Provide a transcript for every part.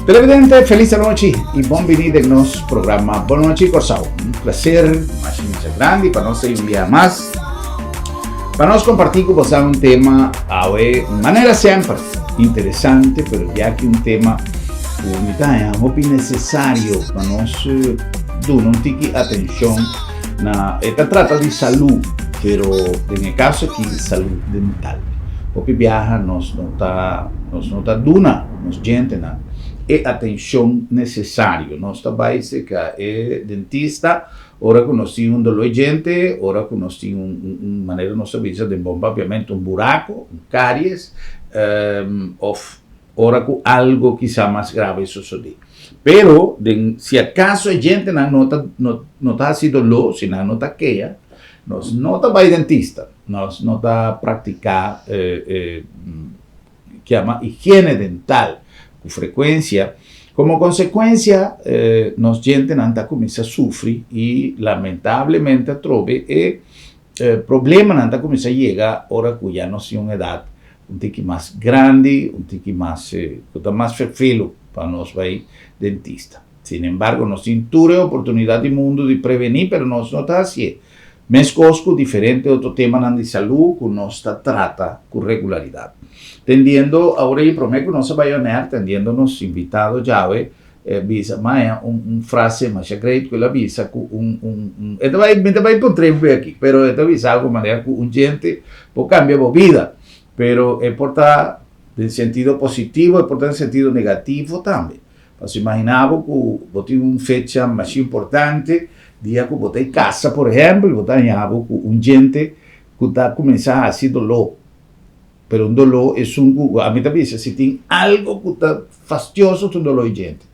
Televidente, felis anochi i bon bini den nos programa Bon Nochi Kòrsou. Un placer masha masha grandi pa nos ta un bia mas pa nos kompartí ku boso un tema awe manera semper interesante, pero ya ki un tema ku mi ta haña hopi nesesario pa nos duna un tiki atenshon na e ta trata di salú, pero den e kaso aki salú dental. Hopi biaha nos no ta nos no ta duna nos djentenan e atenshon nesesario. Nos ta bai serka e dentista ora ku nos tin un doló e djente, ora ku nos tin un un manera nos ta bisa den bon papiamentu un buraco, un karies, òf ora ku algo kisa mas grave sosodé. Pero den si akaso e djentenan no ta no no ta hasi doló, si nan no ta kea, nos no ta bai dentista, nos no ta praktiká e ke yama higiene dental ku frekuensia. Komo konsekuensia nos djentenan ta kuminsá sufri i lamentablemente atrobe e problemanan ta kuminsá yega ora ku ya nos tin un edat un tiki mas grandi, un tiki mas ku ta mas ferfelu pa nos bai dentista. Sin embargo nos tin tur e oportunidat di mundu di prevení pero nos no ta hasié. Meskos ku diferente otro temanan di salú ku nos ta trata ku regularidat. Tendiendo awor ei promé ku nos a bai oner, tendiendo nos invitado djawe bisa maya un un frase masha great ku el a bisa ku un un un e ta bai mi ta bai puntra e aki pero e ta bisa algo manera ku un djente por kambia bo bida pero e por ta den sentido positivo e por ta den sentido negativo tambe. Pasobra imagina bo ku bo tin un fecha masha importante, dia ku bo ta e kasa por ehèmpel, bo ta haña bo ku un djente ku ta kuminsá hasi doló. Pero un doló esun ku, ami ta bisa si tin algo ku ta fastioso ta un doló di djente.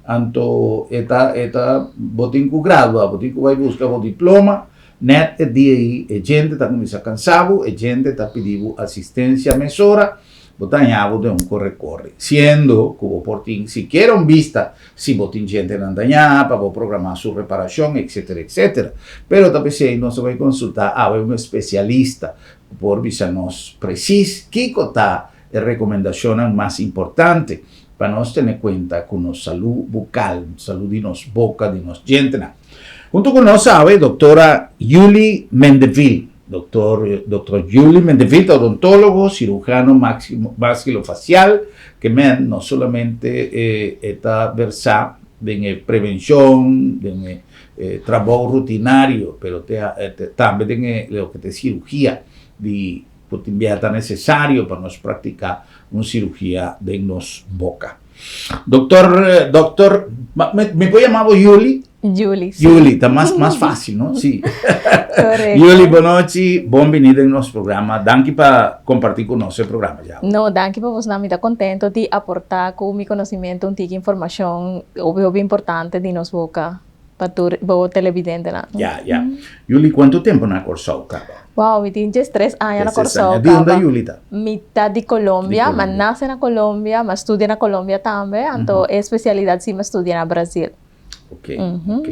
Anto e ta e ta bo tin ku gradua, bo tin ku bai buska bo diploma, nèt e dia ei e djente ta kuminsá kansa bo, e djente ta pidi bo asistensia mesora. Bo ta haña bo den un kore-kore, siendo ku bo por tin sikiera un bista si bo tin djentenan dañá pa bo programá su reparashon, etcetera, etcetera. Pero ta p'esei nos ta bai konsultá awe un espesialista ku por bisa nos presis kiko ta e rekomendashonnan mas importante pa nos tene kuenta ku nos salú bukal, salú di nos boka, di nos djentenan. Huntu ku nos awe doktora Yuli Mendeville. Doctor Doctor Yuli Mendeville ta odontólogo, cirujano maxilofacial, ke men no solamente e ta versá den e prevencion, den e trabou rutinario, pero tambe den e loke ta e cirugia di ku tin biaha ta necesario pa nos practica un cirugia den nos boca. Doctor Doctor mi por yama bo Yuli? Yuli, sí. Yuli, ta mas, mas fácil, no? Sí. Correcto. Yuli, bon nochi, bon bini den nos programa. Danki pa comparti cu nos e programa djawe. No, danki pa bosnan. Mi ta contento di aporta cu mi conocimiento un tiki informacion hopi hopi importante di nos boca pa tur bo televidentenan. Ya, ya. Yuli, cuanto tempo na Corsou caba? Wow, mi tin 13 aña na Corsou caba. Di unda Yuli ta? Mi ta di Colombia, mi a nace na Colombia, mi a studia na Colombia tambe, anto e especialidad si mi a studia na Brasil. Ok, ok.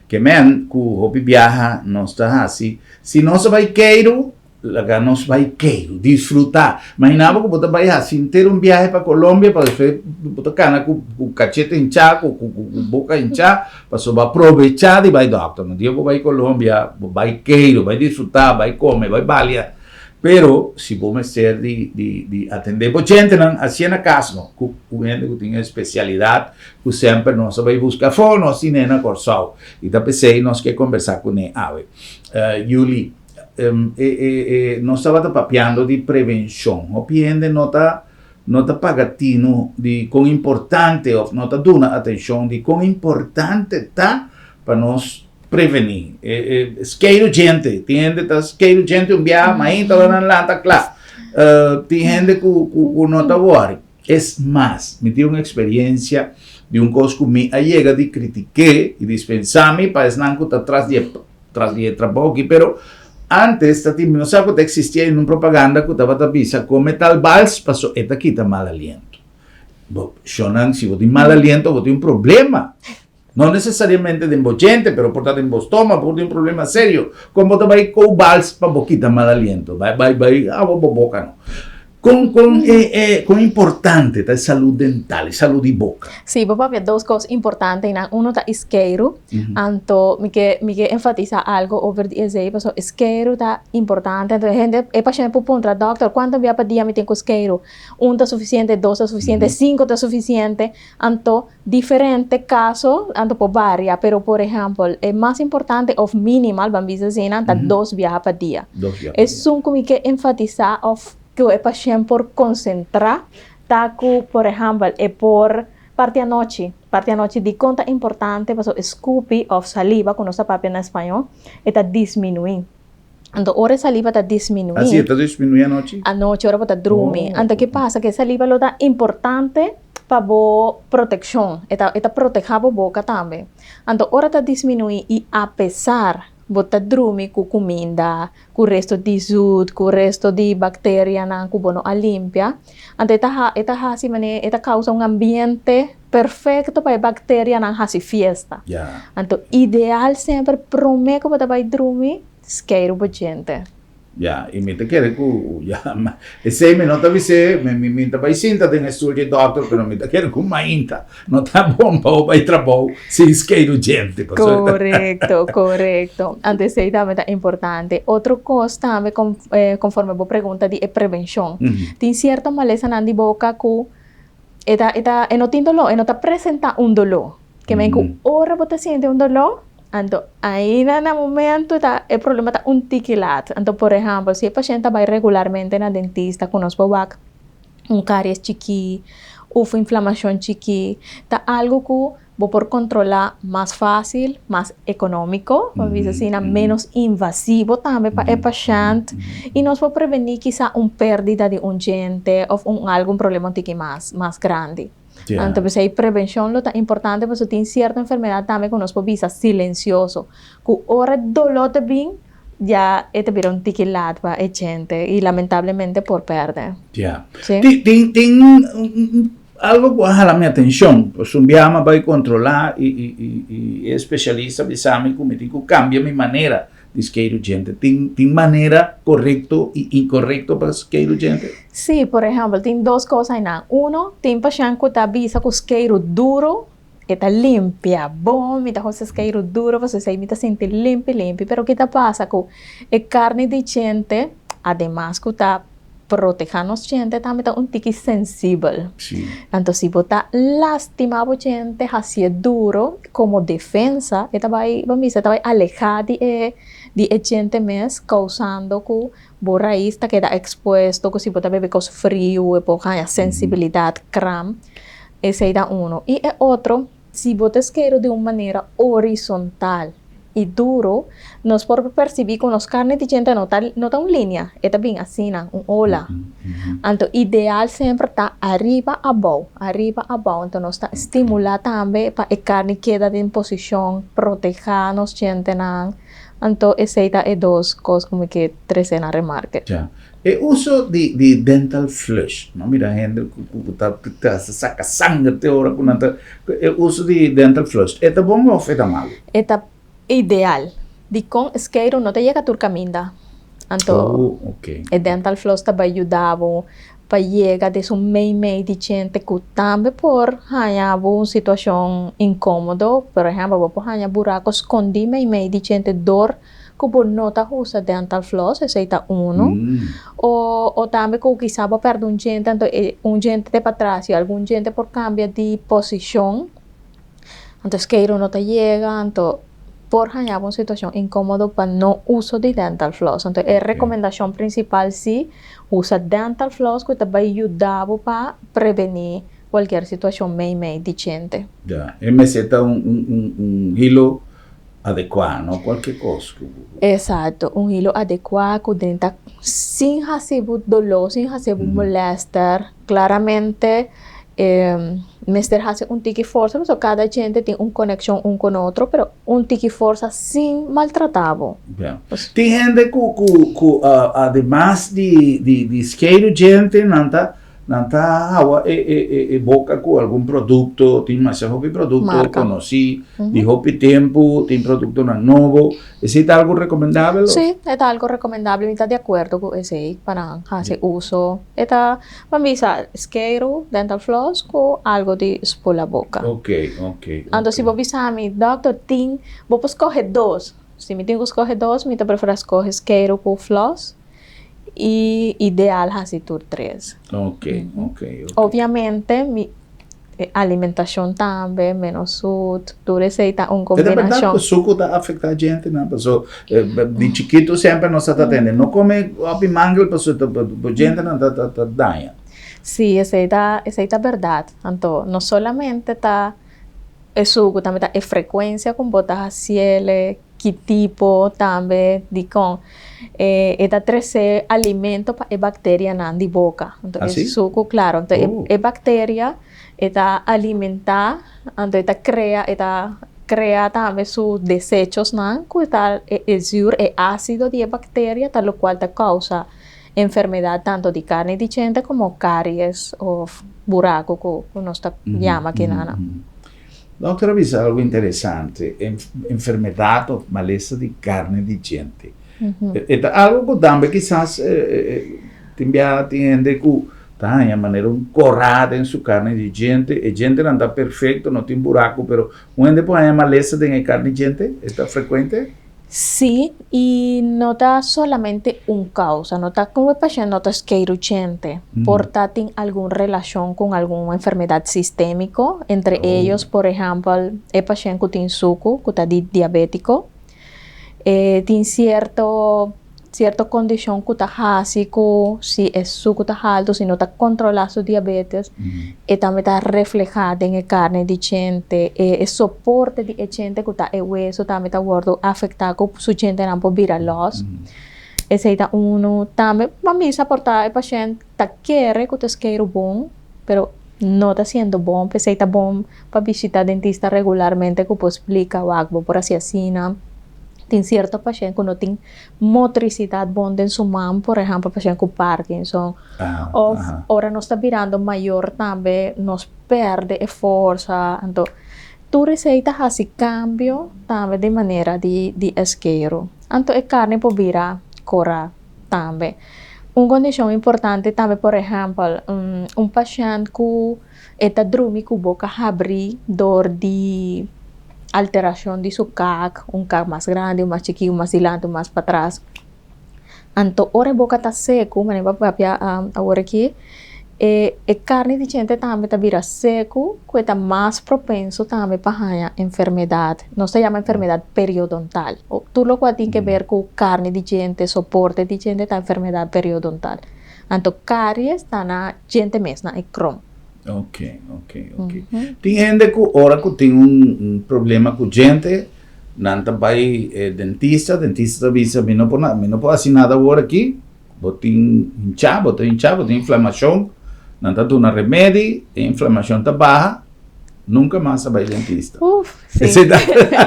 Ke men ku hopi biaha nos ta hasi, si nos a bai keiru, laga nos bai keiru, disfrutá. Imaginá bo ku bo ta bai hasi henter un biahe pa Colombia pa despues bo ta kana ku ku kachete hinchá, ku ku ku boka hinchá, pasobra bo a probechá di bai dòkter. No dia bo bai Colombia, bo bai keiru, bai disfrutá, bai kome, bai balia. Pero si bo mester di di di atendé bo djentenan, hasié na kas no, ku un hende ku tin e spesialidat ku semper nos a bai buska afó, nos tin e na Kòrsou. I ta p'esei nos ke kombersá kuné awe. Yuli, e e e nos tabata papiando di prevenshon. Hopi hende no ta no ta paga tinu di kon importante òf no ta duna atenshon di kon importante ta pa nos Prevení. E e skeiru djente. Tin hende ta skeiru djente un biaha, mainta ora nan lanta kla. Tin hende ku ku ku no ta wòri. Es mas, mi tin un eksperiencia di un kos ku mi a yega di kritiké i dispensá mi pa esnan ku ta tras di e tras di e trabou aki, pero antes ta tin mi no sa ku ta eksistí ainda un propaganda ku tabata bisa kome tal bals paso e ta kita mal aliento. Bo shonnan si bo tin mal aliento bo tin un problema. No necesariamente den bo djente, pero por ta den bo stoma, por tin un problema serio. Con bo ta bay kou bals pa bo kita mal aliento? Bay, bay, bay awa bo boca no. Kon importante ta e salud dental, e salud di boka? Sí, bo papia dos kos importante einan. Uno ta e skeiru. Anto mi ke mi ke enfatisá algo over di esei pasobra e skeiru ta importante. Anto e hende, e pashènt por puntra, dòkter, kuantu bia pa dia mi tin ku skeiru? Un ta sufisiente, dos ta sufisiente, sinku ta sufisiente? Anto diferente kaso anto por varia, pero por ehèmpel e mas importante òf minimal ban bisa asina ta dos biaha pa dia. Esun ku mi ke enfatisá òf ku e pashènt por konsentrá ta ku por ehèmpel e por parti anochi, parti anochi dikon ta importante pasobra e skupi òf saliva ku nos ta papia na spañó e ta disminuí. Anto ora e saliva ta disminuí. Así e ta disminuí anochi? Anochi ora bo ta drumi. Anto ke pasa? Ke e saliva lo ta importante pa bo protekshon. E ta e ta protehá bo boka tambe. Anto ora ta disminuí i apesar bo ta drumi ku kuminda, ku resto di zut, ku resto di bakterianan ku bo no a limpia, anto e ta ha e ta hasi manera e ta kousa un ambiente perfekto pa e bakterianan hasi fiesta. Anto ideal semper promé ku bo ta bai drumi, skeiru bo djente. Ya, i mi ta kere ku, ya, esei mi no ta bis'é, mi, mi, mi ta bai sinta den e stul dje dòkter, pero mi ta kere ku mainta no ta bon pa bo bai trabou sin skeiru djente, pasobra. Korekto, korekto. Anto esei tambe ta importante. Otro kos tambe kon, konforme bo pregunta di e prevenshon. Tin sierto malesanan di boka ku E ta, e ta, e no tin doló, e no ta presentá un doló. Ke men ku ora bo ta sinti un doló, anto ainda na momento ta e problema ta un tiki lat. Anto por ehèmpel, si e pashènt ta bai regularmente na dentista ku nos por wak un karies chikí òf inflamashon chikí, ta algu ku bo por kontrolá mas fásil, mas ekonómiko, pa bisa asina, ménos invasivo tambe pa e pashènt i nos por prevení kisá un pèrdida di un djente òf un algun problema un tiki mas mas grandi. Anto p'esei prevenshon lo ta importante pasobra tin sierto enfermedat tambe ku nos por bisa silensioso, ku ora e doló ta bin ya e ta bira un tiki lat pa e djente i lamentablemente por pèrdè. Tin tin Algo ku a hala mi atenshon, pues un biaha mi a bai kontrolá i i e spesialista a bisa mi ku mi tin ku kambia mi manera di skeiru djente. Tin tin manera korekto i inkorekto pa skeiru djente? Sí, por ehèmpel tin dos kos ainan. Uno, tin pashènt ku ta bisa ku skeiru duru e ta limpia bon, mi ta gosta skeiru duru pasobra esei mi ta sinti limpi limpi. Pero ki ta pasa ku e karni di djente, ademas ku ta Protehá nos djente tambe ta un tiki sensibel. Anto si bo ta lastimá bo djente, hasié duro komo defensa, e ta bai, bo mester ta bai alehá di e di e djente mes, kousando ku bo rais ta keda ekspuesto, ku si bo ta bebe kos friu e por haña sensibilidat, kram. Esei ta uno. I e otro, si bo ta skeru di un manera horizontal i duro, nos por persibí ku nos karni di djente no ta no ta un linia, e ta bin asina, un ola. Anto ideal semper ta ariba abou, ariba abou. Anto nos ta stimulá tambe pa e karni keda den posishon, protehá nos djentenan. Anto esei ta e dos kos ku mi ke trese na remarke. Ya. E uso di di dental flush, no mira hende ku ku ta ta saka sanger te ora ku nan ta e uso di dental flush e ta bon of e ta malu? E ta ideal. Dikon skeiru no ta yega tur kaminda. Anto Oh, ok. e dental floss ta bai yuda bo pa yega des un mei mei di djente ku tambe por haña bo un situashon inkomodo. Por ehèmpel bo por haña buraku skondí mei mei di djente dor ku bo no ta usa dental floss, esei ta unu. O o tambe ku kisa bo pèrdè un djente, anto e un djente ta patras i algun djente por kambia di posishon, anto skeiru no ta yega, anto por haña bo un situashon inkómodo pa no uso di dental floss. Anto e rekomendashon prinsipal si, usa dental floss ku ta bai yuda bo pa prevení kualkier situashon mei mei di djente. Ya, e mester ta un un un hilo Adekuá, no kualke kos ku. Esakto, un hilo adekuá ku den ta sin hasi bo doló, sin hasi bo molèster. Klaramente mester hasi un tiki forsa pasobra kada djente tin un konekshon un kon otro, pero un tiki forsa sin maltratá bo. Ya. Tin hende ku ku ku ademas di di di skeiru djente nan ta. Nan ta hawa e e e e boka ku algun produkto, tin masha hopi produkto Marka. konosí di hopi tempu, tin produktonan nobo. Esei ta algu rekomendabel of? Sí, e ta algu rekomendabel, mi ta di akuerdo ku esei pa nan hasi uso. E ta, ban bisa, skeiru, dental floss ku algu di spula boka. Ok, ok, Anto si ok. bo bisa mi, Dòkter, tin, bo por skohe dos. Si mi tin ku skohe dos, mi ta preferá skohe skeiru ku floss. I ideal hasi tur tres. Ok, ok, ok. Obviamente mi alimentacion tambe, menos sut, tur esey ta un E ta berdad combinacion. cu sucu ta afecta gentenan? Paso di chikito semper nos ta tende no come hopi mangel paso bo gentenan ta daña. Si, esey ta esey ta berdad. Anto no solamente ta e sucu, tambe ta e frecuencia cu bo ta haciele. Ki tipo tambe dikon e ta trese alimento pa e bakterianan di boka. Anto e suku, klaro, anto e bakteria e ta alimentá, anto e ta krea, e ta krea tambe su desechosnan ku ta e zuur, e ásido di e bakteria ta lokual ta kousa enfermedat tanto di karni di djente komo karies òf buraku ku nos ta yama kinan. Dokter a bisa algo interesante, enfermedad of malesa di carne di djente. E ta algo cu tambe kisas tin biaha tin hende cu ta haña manera un cora den su carne di djente, e djentenan ta perfecto, no tin buraco, pero un hende por haña malesa den e carne di djente? E ta frecuente? Sí, i no ta solamente un causa, no ta cu e pashent no ta skeiruchente, por ta tin algun relacion cu algun enfermedad sistemico, entre ellos, por ehempel, e pashent cu tin sucu, cu ta di diabetico, e tin cierto cierto condicion cu ta haci cu si e sucu ta halto, si no ta controla su diabetes, e tambe ta refleha den e carne di chente, e soporte di e chente cu ta e weso tambe ta wordo afecta cu su chentenan por bira los. Esey ta uno. Tambe pa mi sa por ta e pashent ta kere cu ta skeiru bon, pero no ta siendo bon, p'esey ta bon pa bishita dentista regularmente cu por splica wak bo por haci asina. Tin cierto pashent cu no tin motricidad bon den su man, por ehempel pashent cu Parkinson, of ora nos ta birando mayor tambe nos perde e forsa, anto tur esey ta haci cambio tambe den manera di di eskeru, anto e carni por bira cora tambe. Un condicion importante tambe por ehempel un pashent cu E ta drumi ku boka habrí dor di alterashon di su kak, un kak mas grandi, un mas chikí, un mas dilanti, un mas patras. Anto ora e boka ta seku, manera bo a papia awor aki, e e karni di djente tambe ta bira seku ku e ta mas propenso tambe pa haña enfermedat, nos ta yama enfermedat periodontal. Tur lokual tin ke ber ku karni di djente, soporte di djente ta enfermedat periodontal. Anto karies ta na djente mes, na e krom. Ok, ok, ok. Tin hende ku ora ku tin un problema ku djente, nan ta bai e dentista, dentista ta bisa mi no por mi no por hasi nada awor aki, bo tin hinchá, bo ta hinchá, bo tin inflamashon, nan ta duna remedi, e inflamashon ta baha, Nunca mas a bai dentista. Uf, sí. Esei ta,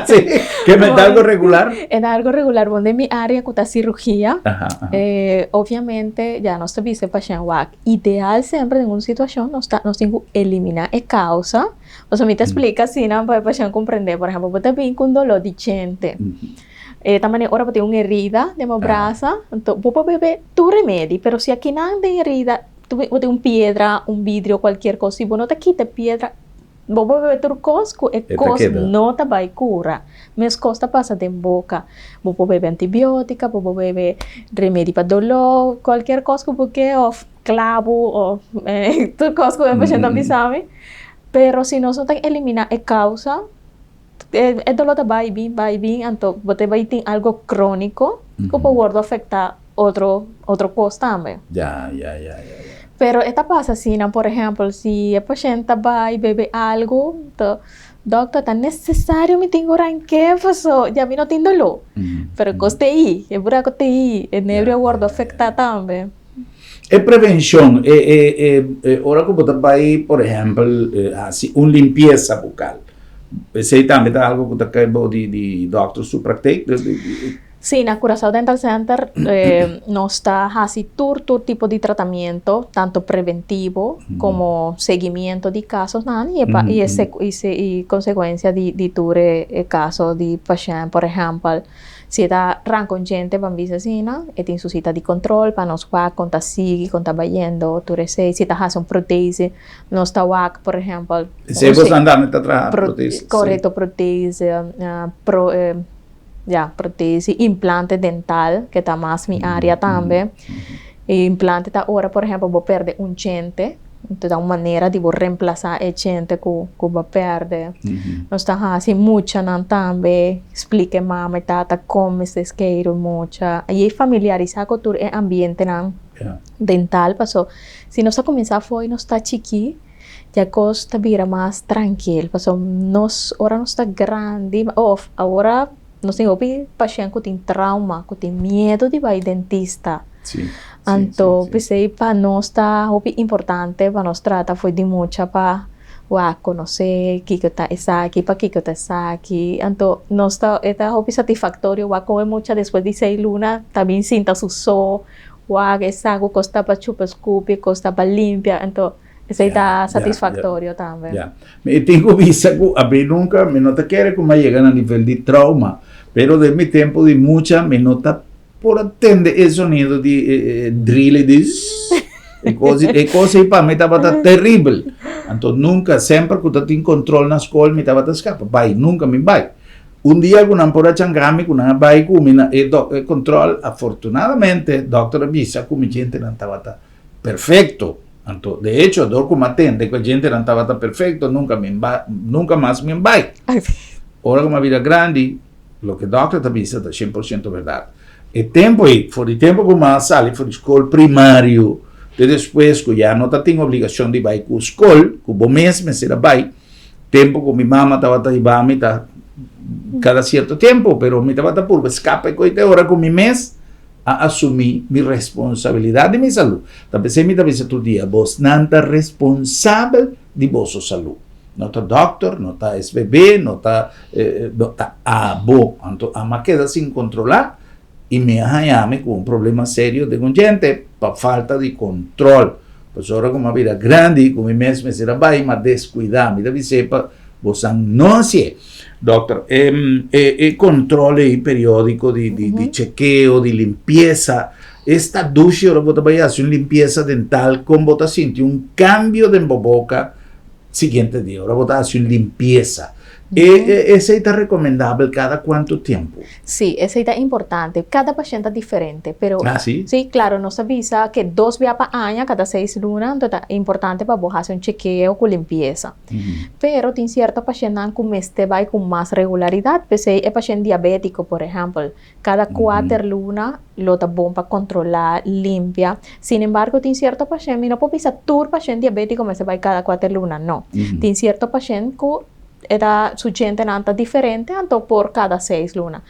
sí. Ke men ta algo regular? E ta algo regular. Bon, den mi área ku ta sirugia, Aha, aha. obviamente ya nos ta bisa e pashènt wak. Ideal semper den un situashon nos ta nos tin ku eliminá e kausa. Pasobra mi ta splika asina pa e pashènt komprendé. Por ehèmpel, bo ta bin ku un doló di djente. E ta manera ora bo tin un herida den bo brasa, anto bo por bebe tur remedi, pero si akinan den herida Tu bo tin un piedra, un vidrio, cualkier cos, si bo no ta kita e piedra, bo por bebe tur cos cu e E ta cos keda. no ta bay cura. Mes cos ta pasa den boca. Bo por bebe antibiotica, bo por bebe remedi pa dolor, cualkier cos cu bo ke of clabu of tur cos cu e pashent ta bisa mi. Pero si nos no ta elimina e causa, e dolor ta bay bin, bay bin, anto bo ta bay tin algo cronico cu por wordo afecta otro otro cos tambe. Ya, ya, ya, ya, ya. Pero e ta pasa asina, por ehempel, si e pashent ta bay bebe algo, to doctor ta necesario mi tin cu ranke paso ya mi no tin dolor. Pero e cos ta ei, e buraco ta ei, e nervio a wordo afecta tambe. E prevencion, e e e e ora cu bo ta bay, por ehempel, haci un limpieza bucal, esey tambe ta algo cu ta cay bou di di doctor su praktijk? Sí, na Curaçao Dental Center nos ta hasi tur tur tipo di tratamiento, tanto preventivo como seguimiento di casonan y e y consecuencia di tur e caso di pashent. Por ehempel, si e ta ranca un djente, ban bisa asina, e tin su cita di control pa nos wak con ta sigui, con ta bayendo, tur esey. Si ta hasi un protesis, nos ta wak, por ehempel. Esey boso nan ta traha protesis? Correcto, protesis, Ya, protesi, implante dental, ke ta mas mi área tambe. E implante ta ora, por ehempel, bo pèrdè un djente, enton ta un manera di bo remplasá e djente ku ku bo pèrdè. Nos ta hasi muchanan tambe, splika e mama i tata kon mester skeiru mucha i familiarisá ku tur e ambientenan dental, paso si nos a kuminsá fo'i nos ta chikí, Ya kos ta bira mas trankil pasobra nos ora nos ta grandi of awor nos tin hopi pashent ku tin trauma ku tin miedu di bai dentista anto p'esei pa nos ta hopi importante pa nos trata for di mucha pa wak konosé kiko ta esaki pakiko ta esaki anto nos ta e ta hopi satisfaktorio wak kon e mucha despues di seis luna ta bin sinta su so wak e sa ku kos ta pa chupa skupi kos ta pa limpia anto Esei ta satisfactorio tambe. Ya. Mi tin cu bisa cu abi nunca mi no ta kere cu mi a yega na nivel di trauma, pero den mi tempo di mucha mi no ta por a tende e sonido di e drill e di zzz, e cos e cos ei pa mi tabata terribel. Anto nunca, semper cu ta tin control na scol mi tabata scapa bai, nunca mi bai. Un dia cu nan por a changa mi cu nan a bai cu mi na e e control, afortunadamente doctor a bisa cu mi djentenan tabata perfecto. Anto, de hecho, dor ku m'a tende ku e djentenan tabata perfecto, nunka mi ba, nunka mas mi bai. Ora ku m'a bira grandi, loke dòkter ta bisa ta shen por shento bèrdat. E tempu ei, for di tempu ku m'a sali for di skol primario te despues ku ya no ta tin obligashon di bai ku skol, ku bo mes mester a bai, tempu ku mi mama tabata hiba mi ta kada sierto tempu, pero mi tabata purba skapa e koite ora ku mi mes a asumí mi responsabilidat di mi salú. Ta p'esei mi ta bisa tur dia, bosnan ta responsabel di boso salú. No ta dòkter, no ta SVB, no ta, no ta abo. Anto amo a keda sin kontrolá i mi a haña mi ku un problema serio den un djente pa falta di kontrol. Pasobra ku mi a bira grandi, ku mi mes mester a bai, mi a deskuidá. Mi ta bis'é pa bosan no hasié. Dokter, e, e, e control ei periódico di, di, di chequeo, di limpieza, esta dushi ora bo ta bai haci un limpieza dental, con bo ta sinti un cambio den bo boca siguiente dia, ora bo ta haci un limpieza. E, e, esei ta recomendabel cada cuanto tempo? Sí, esei ta importante. Cada pashent ta diferente, pero Ah, sí? sí, claro, nos ta bisa ke dos bia pa aña, cada seis luna, anto ta importante pa bo haci un chekeo cu limpieza. Pero tin sierto pashentnan ku mester bai ku mas regularidat, p'esei e pashent diabétiko, por ehèmpel, kada kuater luna lo ta bon pa kontrolá, limpia. Sin embargo, tin sierto pashent, mi no por bisa tur pashent diabétiko mester bai kada kuater luna, no. Tin sierto pashent ku e ta su djentenan ta diferente, anto por kada seis luna.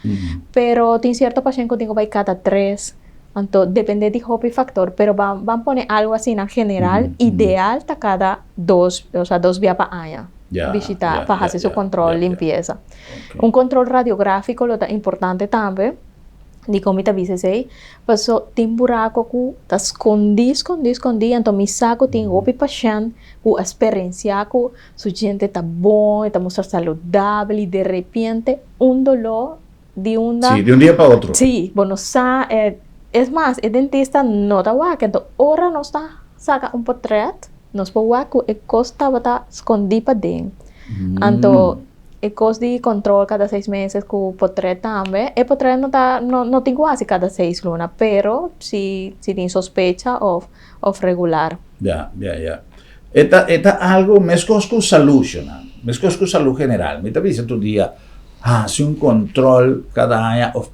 Pero tin sierto pashent ku tin ku bai kada tres. Anto depende di hopi factor, pero ban ban pone algo asina general, ideal ta kada dos, o sea dos bia pa aña bishita pa hasi su control limpieza. Un control radiografico lo ta importante tambe, dikon mi ta bisa esei, paso tin buraco ku ta scondi scondi scondi, anto mi sa ku tin hopi pashent ku a sperencia ku su djente ta bon, e ta mustra saludabel y derepente un dolor di unda. Sí, di un dia pa otro. Sí, bo no sa, e, es mas, e dentista no ta wak, enton ora nos ta saka un potret, nos por wak ku e kos tabata skondí paden. Anto e kos di kontrol kada seis meses ku potret tambe, e potret no ta, no, no tin ku hasi kada seis luna, pero si, si tin sospecha òf, òf regular. Ya, ya, ya. E ta, e ta algo meskos ku salú, shona, meskos ku salú general. Mi ta bisa tur dia, Hasi un control cada aña of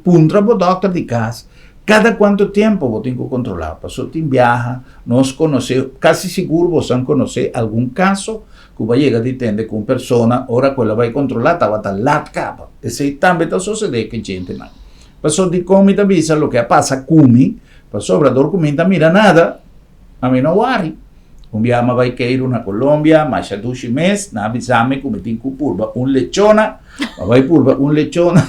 puntra bo dokter di cas cada cuanto tiempo bo tin cu controla. Paso tin biaha nos conoce, casi sigur bosan conoce algun caso cu bo a yega di tende cu un persona ora cu el a bay controla tabata lat caba. Esey tambe ta sucede cu e gentenan. Paso dicon mi ta bisa loke a pasa cu mi, pasobra dor cu mi no ta mira nada, Ami no wari. Un biaha mi a bai keiru na Colombia, masha dushi mes, nan a bisa mi ku mi tin ku purba un lechona. Mi a bai purba un lechona,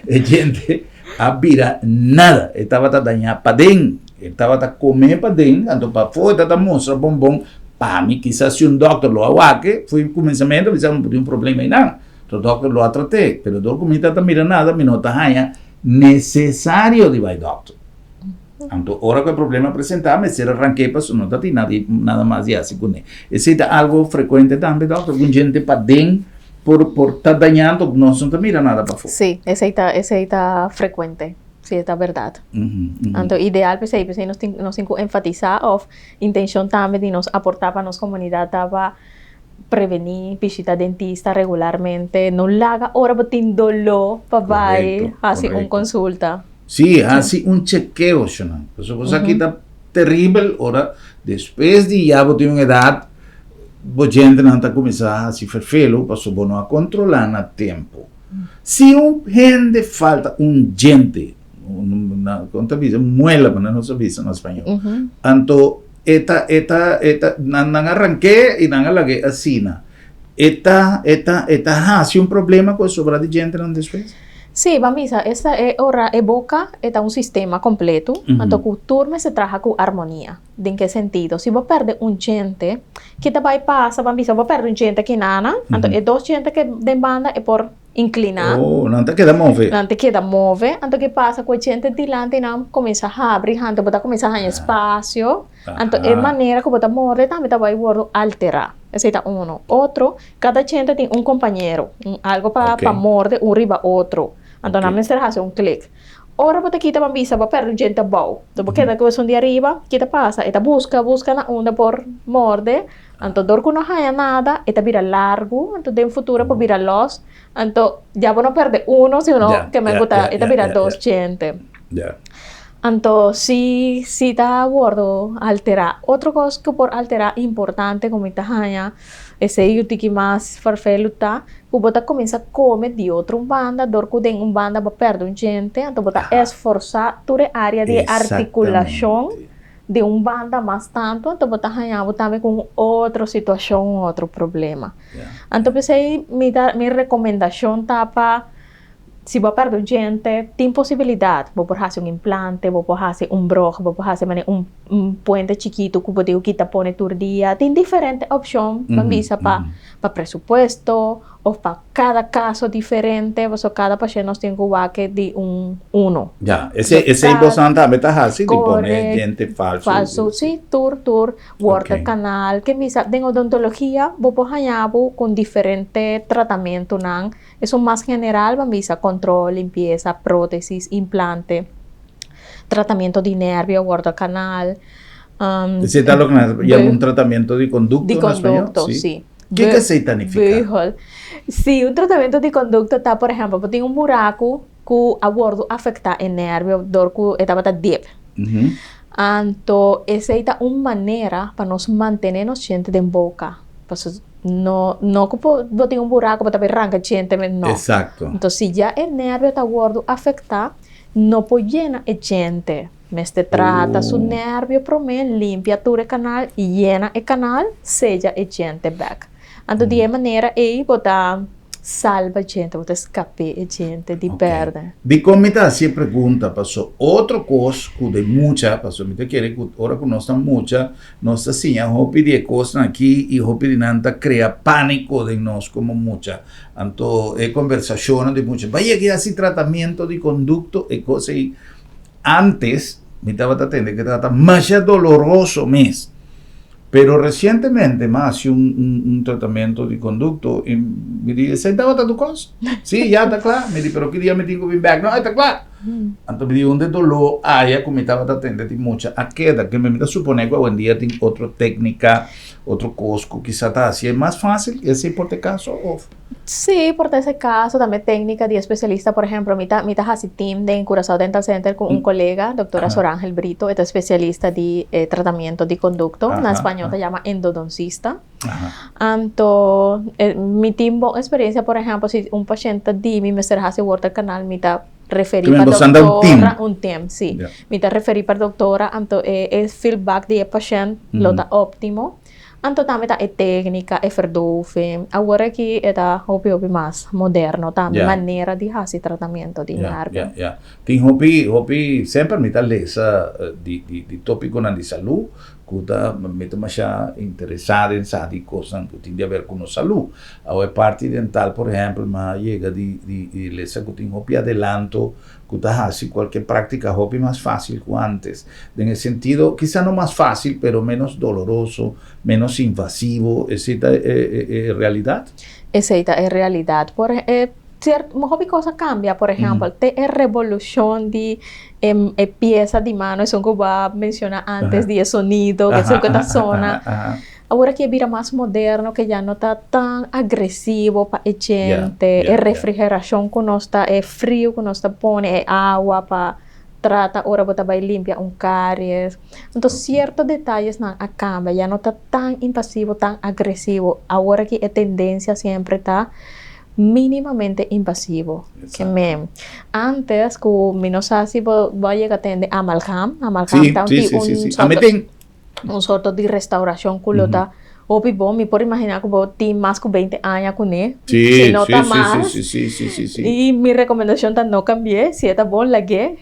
e djente. A bira nada. E tabata dañá paden. E tabata come paden, anto pafó e tabata mustra bon bon. Pa mi kisas si un dokter lo a wak e, fo'i kuminsamentu mi sa mi por tin un problema einan. Anto dokter lo a trat'é. Pero dor ku mi tabata mira nada, mi no ta haña nesesario di bai dokter. Anto ora ku e problema a presentá, mester a rank'é pasobra no ta tin nada mas di hasi kuné. Esei ta algu frekuente tambe, dòkter, ku un djente paden por por ta dañá, anto nos no ta mira nada pafó. Sí, esei ta esei ta frekuente. Sí, e ta bèrdat. Anto ideal p'esei, p'esei nos tin nos tin ku enfatisá òf intenshon tambe di nos aportá pa nos komunidat ta pa prevení, bishita dentista regularmente, no laga ora bo tin doló pa bai hasi un konsulta. Sí, hasi un chekeo, shona. Pasobra bo sa ki ta teribel ora despues di ya bo tin un edat, bo djentenan ta kuminsá hasi ferfelu pasobra bo no a kontrolá na tempu. Si un hende falta un djente, kon ta bisa, muela, manera nos ta bisa na spañó, anto e ta, e ta, e ta, nan nan a rank'é i nan a lag'é asina. E ta, e ta, e ta hasi un problema ku e sobra di djentenan despues? Sí, ban bisa, esta e ora e boka e ta un sistema kompleto, anto ku tur mester traha ku armonia. Den ke sentido? Si bo pèrdè un djente, ke ta bai pasa? Ban bisa bo pèrdè un djente aki nan, anto e dos djente ke den banda e por inkliná. Oh, nan ta keda move. Nan ta keda move. Anto ke pasa ku e djente dilanti nan kuminsá habri, anto bo ta kuminsá haña espasio. Anto e manera ku bo ta morde tambe ta bai wòrdu alterá. Esei ta uno. Otro, kada djente tin un kompañero, un algu pa pa morde un riba otro. Anto nan mester hasi un klik. Ora bo ta kita bo bisa bo pèrdè un djente abou. Anto bo keda ku esun di ariba, ki ta pasa? E ta buska, buska na unda por morde. Anto dor ku no haña nada, e ta bira largu, anto den futuro e por bira lòs. Anto ya bo no pèrdè uno, sino ke men ku ta e ta bira dos djente. Anto si si ta wordo alterá. Otro kos ku por alterá importante ku mi ta haña esei un tiki mas ferfelu ta ku bo ta kuminsá kome di otro un banda dor ku den un banda bo pèrdè un djente anto bo ta esforsá tur e área di e artikulashon di un banda mas tantu anto bo ta haña bo tambe ku un otro situashon un otro problema. Anto p'esei mi ta mi rekomendashon ta pa Si bo a pèrdè un djente, tin posibilidat. Bo por hasi un implante, bo por hasi un brug, bo por hasi manera un un puente chikitu ku bo tin ku kita pone tur dia. Tin diferente opshon, ban bisa pa pa presupuesto òf pa kada kaso diferente, pasobra kada pashènt nos tin ku wak di un uno. Ya, esei esei bosonan tambe ta hasi di pone djente falsu? Falsu, si, tur tur. Wortel kanal, ke bisa den odontologia bo por haña bo ku diferente tratamentunan. Esun mas general ban bisa control, limpieza, prótesis, implante, tratamiento di nervio, wortel canal. Esei ta loke nan ta yama un tratamiento di conducto na spañol? Di conducto, si. Kiko esei ta nifica? Beugel. Si, un tratamiento di conducto ta, por ehempel, bo tin un buraku ku a wordo afecta e nervio dor ku e tabata dip. Anto esei ta un manera pa nos mantene nos djente den boka. Pasobra no no ku bo bo tin un buraku bo ta bai ranka djente mes no. Exacto. Anto si ya e nervio ta wordu afektá no por yena e djente. Mester trata su nervio promé, limpia tur e kanal, yena e kanal, seya e djente bèk. Anto di e manera ei bo ta salba djente, bo ta skap'é e djente di pèrdè. Dikon mi ta hasi e pregunta? Paso otro kos ku den mucha, paso mi ta kere ku ora ku nos ta mucha, nos ta siña hopi di e kosnan aki i hopi di nan ta krea pániko den nos komo mucha. Anto e kombersashonnan di mucha, bai yega hasi tratamiento di kondukto, e kos ei antes mi tabata tende ku tabata masha doloroso mes. Pero recientemente mi a haci un, un, un tratamiento di conducto y mi di, esey tabata tu cos? Sí, ya ta cla. Mi di, pero ki dia mi tin cu bin bek? No, e ta cla. Anto mi di, unda e dolor aya cu mi tabata tende di mucha a keda? Ke mi ta supone cu awendia tin otro tecnica, otro cos cu kisa ta haci e mas facil. Esey por ta e caso of? Sí, por ta ese caso. Tambe técnica di especialista, por ejemplo, mi ta, mi ta haci team den Curaçao Dental Center cu un colega, doctora Sorangel Brito, e ta especialista di e tratamiento di conducto, na español ta yama endodoncista. Anto, mi tin bon experiencia, por ejemplo, si un paciente ta di mi mester haci wortelkanal, mi ta referi pa doctora, un team, sí. Mi ta referi pa doctora, anto e feedback di e pashent lo ta optimo. Anto tambe ta e téknika, e verdoving. Awor aki e ta hopi hopi mas moderno tambe, manera di hasi tratamiento di nervio. Ya, ya. Tin hopi, hopi, semper mi ta lesa di, di, di tópikonan di salú ku ta, mi ta masha interesá den sa di kosnan ku tin di haber ku nos salú. Awe parti dental, por ehèmpel, mi a yega di, di, di lesa ku tin hopi adelanto ku ta hasi kualke práktika hopi mas fásil ku ántes. Den e sentido, kisa no mas fásil, pero ménos doloroso, ménos invasivo. Esei ta e realidat? Esei ta e realidat. Por e sierto hopi kos a kambia. Por ehèmpel, te e revolushon di e piesa di mano, esun ku bo a menshoná ántes di e sonido, esun ku ta sona. Awor aki a bira mas moderno ke ya no ta tan agresivo pa e djente, e refrigerashon ku nos ta, e friu ku nos ta pone, e awa pa trata ora bo ta bai limpia un karies. Anto sierto detayesnan a kambia, ya no ta tan invasivo, tan agresivo. Awor aki e tendensia siempre ta minimamente invasivo. Ke men, antes ku mi no sa si bo a yega tende amalgam, amalgam ta un sorto. Un sorto di restauracion cu lo ta hopi bon. Mi por imagina cu bo tin mas cu beinti aña cune, si no ta mas. Y mi recomendacion ta no cambi'e, si e ta bon lag'e.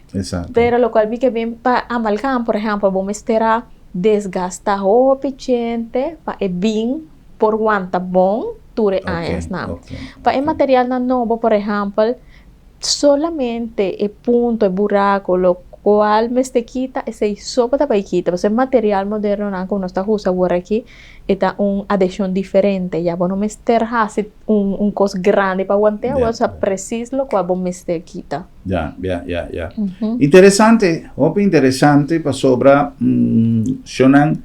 Pero locual mi ke bin pa amalgam, por ehempel, bo mester a desgasta hopi chente pa e bin por wanta bon tur e añasnan. Pa e materialnan nobo, por ehempel, Solamente e punto, e buraco, lo cual mester kita, esey so bo ta bay kita. Pasobra e material modernonan cu nos ta usa awor aki, e ta un adhesion diferente. Ya bo no mester haci un un cos grandi pa want'e, awor sa precies locual bo mester kita. Ya, ya, ya, ya. Interesante, hopi interesante pasobra shownan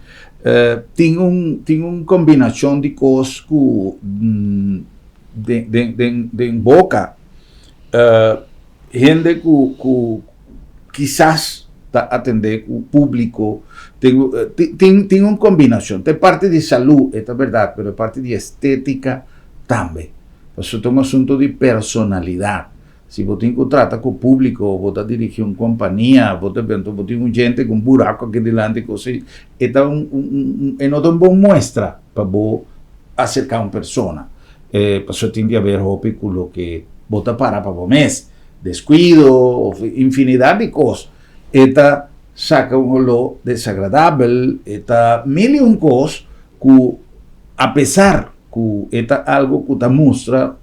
tin un tin un combinacion di cos cu den den den den boca. Hende ku ku kisas ta atendé ku públiko tin tin tin un kombinashon. Ta e parti di salú, e ta bèrdat, pero e parti di estétika tambe. Pasobra ta un asuntu di personalidat. Si bo tin ku trata ku públiko, bo ta dirigí un kompania, bo ta bento bo tin un djente ku un buraku aki dilanti kos ei, e ta un un un e no ta un bon muestra pa bo aserká un persona. E pasobra tin di haber hopi ku loke bo ta para pa bo mes, deskuido of infinidat di kos. E ta saka un oló desagradabel, e ta mil i un kos ku apesar ku e ta algu ku ta mustra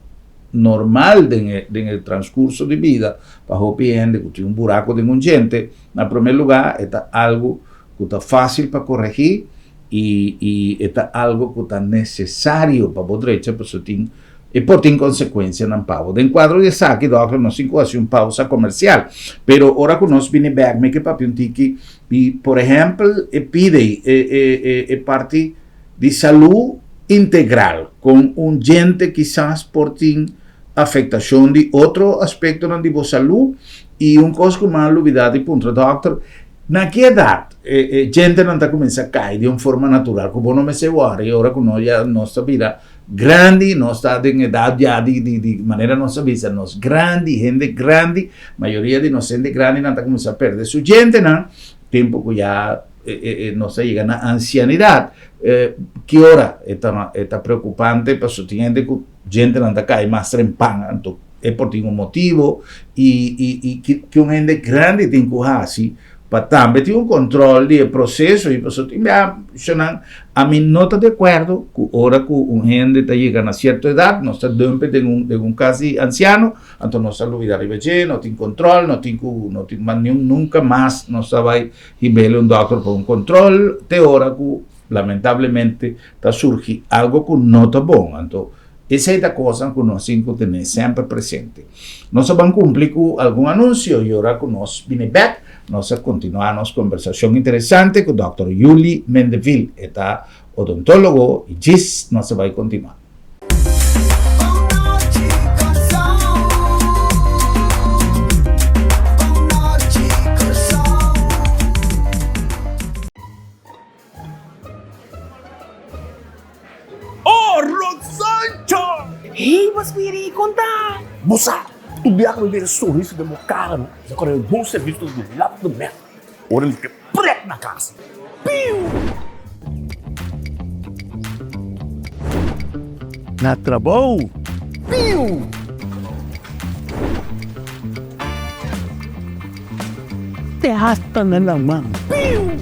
normal den e den e transkurso di bida pa hopi hende ku tin un buraku den un djente, na promé lugá e ta algu ku ta fásil pa koregí I i e ta algo ku ta nesesario pa bo drecha pasobra tin e por tin konsekuensianan pa bo. Den kuadro di esaki dòkter nos tin ku hasi un pausa komersial. Pero ora ku nos bini bèk mi ke papia un tiki di por ehèmpel e pide e e e e parti di salú integral kon un djente kisas por tin afektashon di otro aspektonan di bo salú i un kos ku mi a lubidá di puntra dòkter Na ki edat e djentenan ta kuminsá kai di un forma natural ku bo no mester wòri ora ku nos ya nos ta bira grandi, nos ta den edat ya di di di manera nos ta bisa nos grandi, hende grandi, mayoria di nos hende grandinan ta kuminsá pèrdè su djentenan tempu ku ya nos ta yega na ansianidat. Ki ora e ta e ta preokupante pasobra tin hende ku djentenan ta kai mas trempan anto E por tin un motibo y y y ki ki un hende grandi tin cu haci pa tambe tin un control di e proceso y pasobra tin bia shownan ami no ta di acuerdo cu ora cu un hende ta yega na cierto edad nos ta dump e den un den un cas di anciano anto nos ta lubida riba dje no tin control no tin cu no tin mas niun nunca mas nos ta bay hibele un doctor pa un control te ora cu lamentablemente ta surgi algo cu no ta bon anto Esei ta kosnan ku nos tin ku tene semper presente. Nos a ban kumpli ku algun anunsio i ora ku nos bini bèk, nos a kontinuá nos kombersashon interesante ku dòkter Yuli Mendeville. E ta odontólogo i djis nos a bai kontinuá. Oh, Rosancho! Hey, bos miri, kon ta? Bo sa, tur biaha ku mi mira e sonrisa den bo kara no, mi ta kòrda e bon servisio ta di lap di mèt ora mi ke prèt na kas. Piu! Na trabou! Piu! Te hasta na laman! Piu!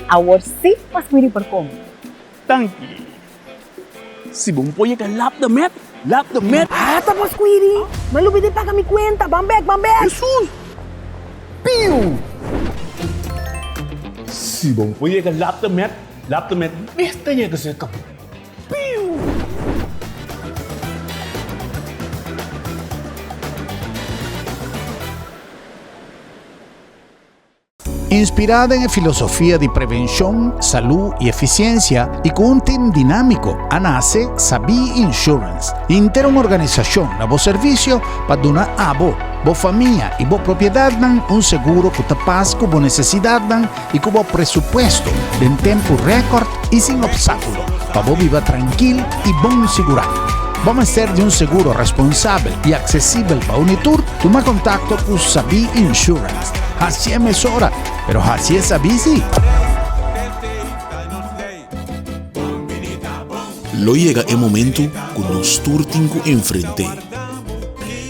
Awor sí mas miri por come. Danki. Si bo por yega lap de met, lap de met. Ata bo squiri, mi a lubida di paga mi cuenta, ban bek, ban bek. Hesus! Piu! Si bo por yega lap de met, lap de met mes ta yega cerca bo. Piu! Inspirá den e filosofia di prevenshon, salú i efisiensia i ku un tim dinámiko, a nase Sabí Insurance, henter un organisashon na bo servisio pa duna abo, bo famia i bo propiedatnan un seguro ku ta pas ku bo nesesidatnan i ku bo presupuesto den tempu rèkòrt i sin opstákulo pa bo biba trankil i bon sigurá. Bo mester di un seguro responsabel i aksesibel pa un i tur? Tuma kontakto ku Sabí Insurance. Hasié mesora, pero hasié sabí sí! Lo yega e momentu ku nos tur tin ku enfrent'é.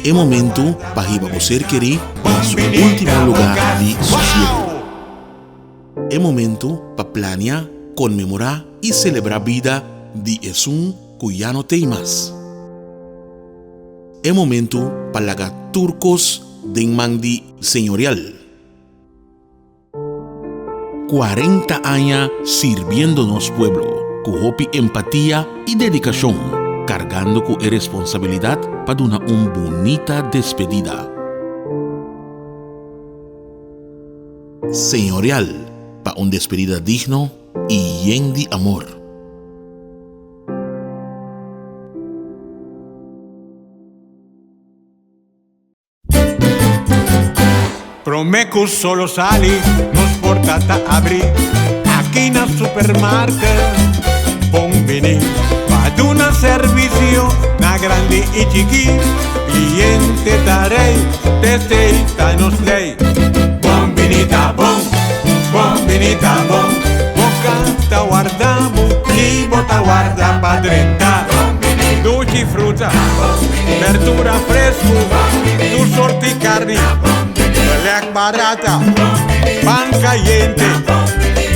E momentu pa hiba bo ser kerí na su último lugá di sosiegu. E momentu pa plania, konmemorá i selebrá bida di esun ku ya no t'ei mas. E momentu pa laga tur kos den man di Señorial. 40 aña sirbiendo nos pueblo ku hopi empatia i dedikashon, kargando ku e responsabilidat pa duna un bunita despedida. Señorial pa un despedida digno i yen di amor. Prome cu solo sali, nos porta ta abri aki na supermarket. Bon bini pa duna servicio na grandi y chiki. Cliente ta rey, tesey ta nos ley. Bon bini ta bon, bon bini ta bon. Boca ta warda bo y bo ta warda pa drenta. Dushi fruta, berdura fresku, tur sorti karni, belèk barata, pan kayente,